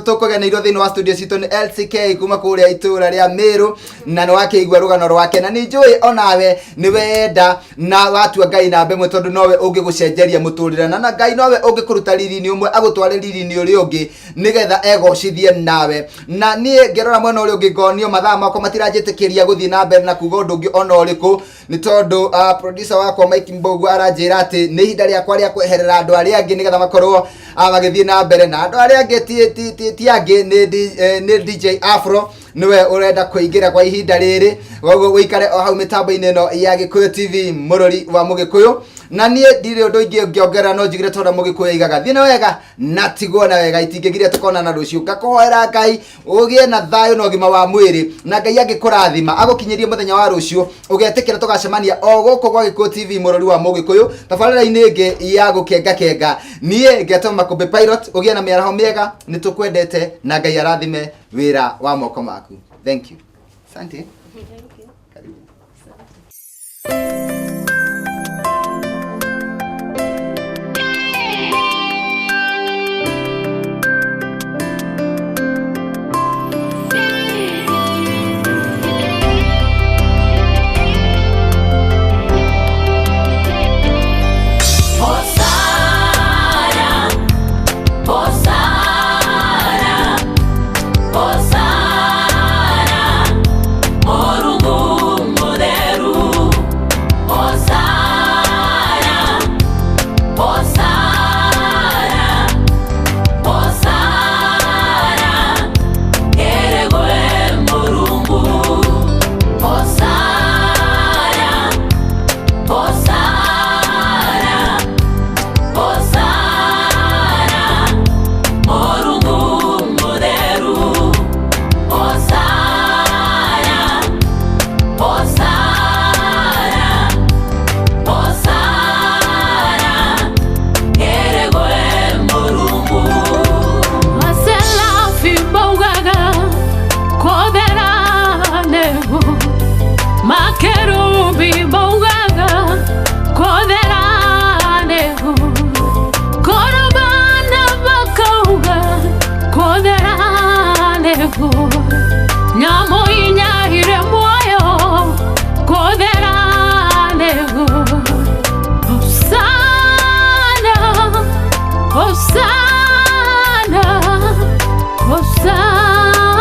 Speaker 1: tũkũgeneirwo thĩinĩ wa studio citũ nĩ LCK kuma kũrĩa itũũra rĩa Meru, na nĩ wakĩigua rũgano rwake, na nĩ njũĩ onawe nĩ wenda na watua Ngai namba ĩmwe, tondũ nowe ũngĩgũcenjeria mũtũrĩre, na Ngai nowe ũngĩkũruta riri-inĩ ũmwe agũtware riri-inĩ ũrĩa ũngĩ nĩgetha egocithie nawe. Na niĩ ngĩrora mwena ũrĩa ũngĩ ngonio mathaa makwa matiranjĩtĩkĩria gũthiĩ na mbere na kuga ũndũ ũngĩ ona ũrĩkũ, nĩ tondũ producer wakwa Mike Mbogu aranjĩra atĩ nĩ ihinda rĩakwa rĩa kweherera andũ arĩa angĩ nĩgetha makorwo magĩthiĩ na mbere, na andũ arĩa angĩ ti angĩ nĩ DJ Afro niwe urenda kuingira kwa ihinda riri, koguo uikare o hau mitambo-inĩ ĩno ya Gĩkũyũ TV mũrori wa Mũgĩkũyũ. Na niĩ ndirĩ ũndũ ingĩ ngĩongerera, no njugire tondũ Mũgĩkũyũ aigaga thiĩ na wega na tigwo na wega, itingĩgiria tũkonana rũciũ. Ngakũhoera Ngai ũgĩe na thayũ na ũgima wa mwĩrĩ, na Ngai angĩkũrathima agũkinyĩrie mũthenya wa rũciũ, ũgetĩkĩra tũgacemania o gũkũ gwa Gĩkũyũ TV mũrori wa Mũgĩkũyũ tabarĩra-inĩ ĩngĩ ya gũkenga kenga. Niĩ ngetwo Makũmbĩ Pilot, ũgĩe na mĩaraho mĩega, nĩtũkwendete na Ngai arathime wĩra wa moko maku. Thank you. Asante.
Speaker 2: Thank you.
Speaker 1: Karibu.
Speaker 2: Asante. Makerubi maugaga kũthera nĩguo, korobana makauga kũthera nĩguo, nyamũ inya irĩ muoyo kũthera nĩguo. Hosana, Hosana, Hosana,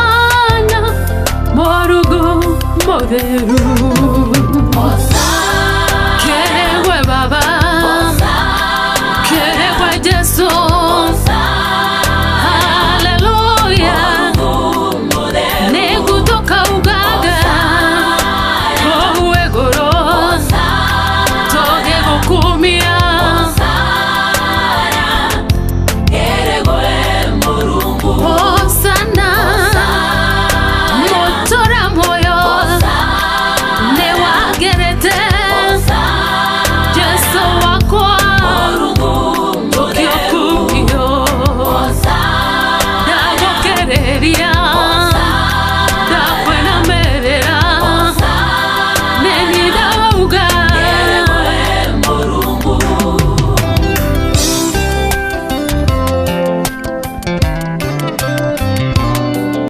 Speaker 2: Mũrungu mũtheru.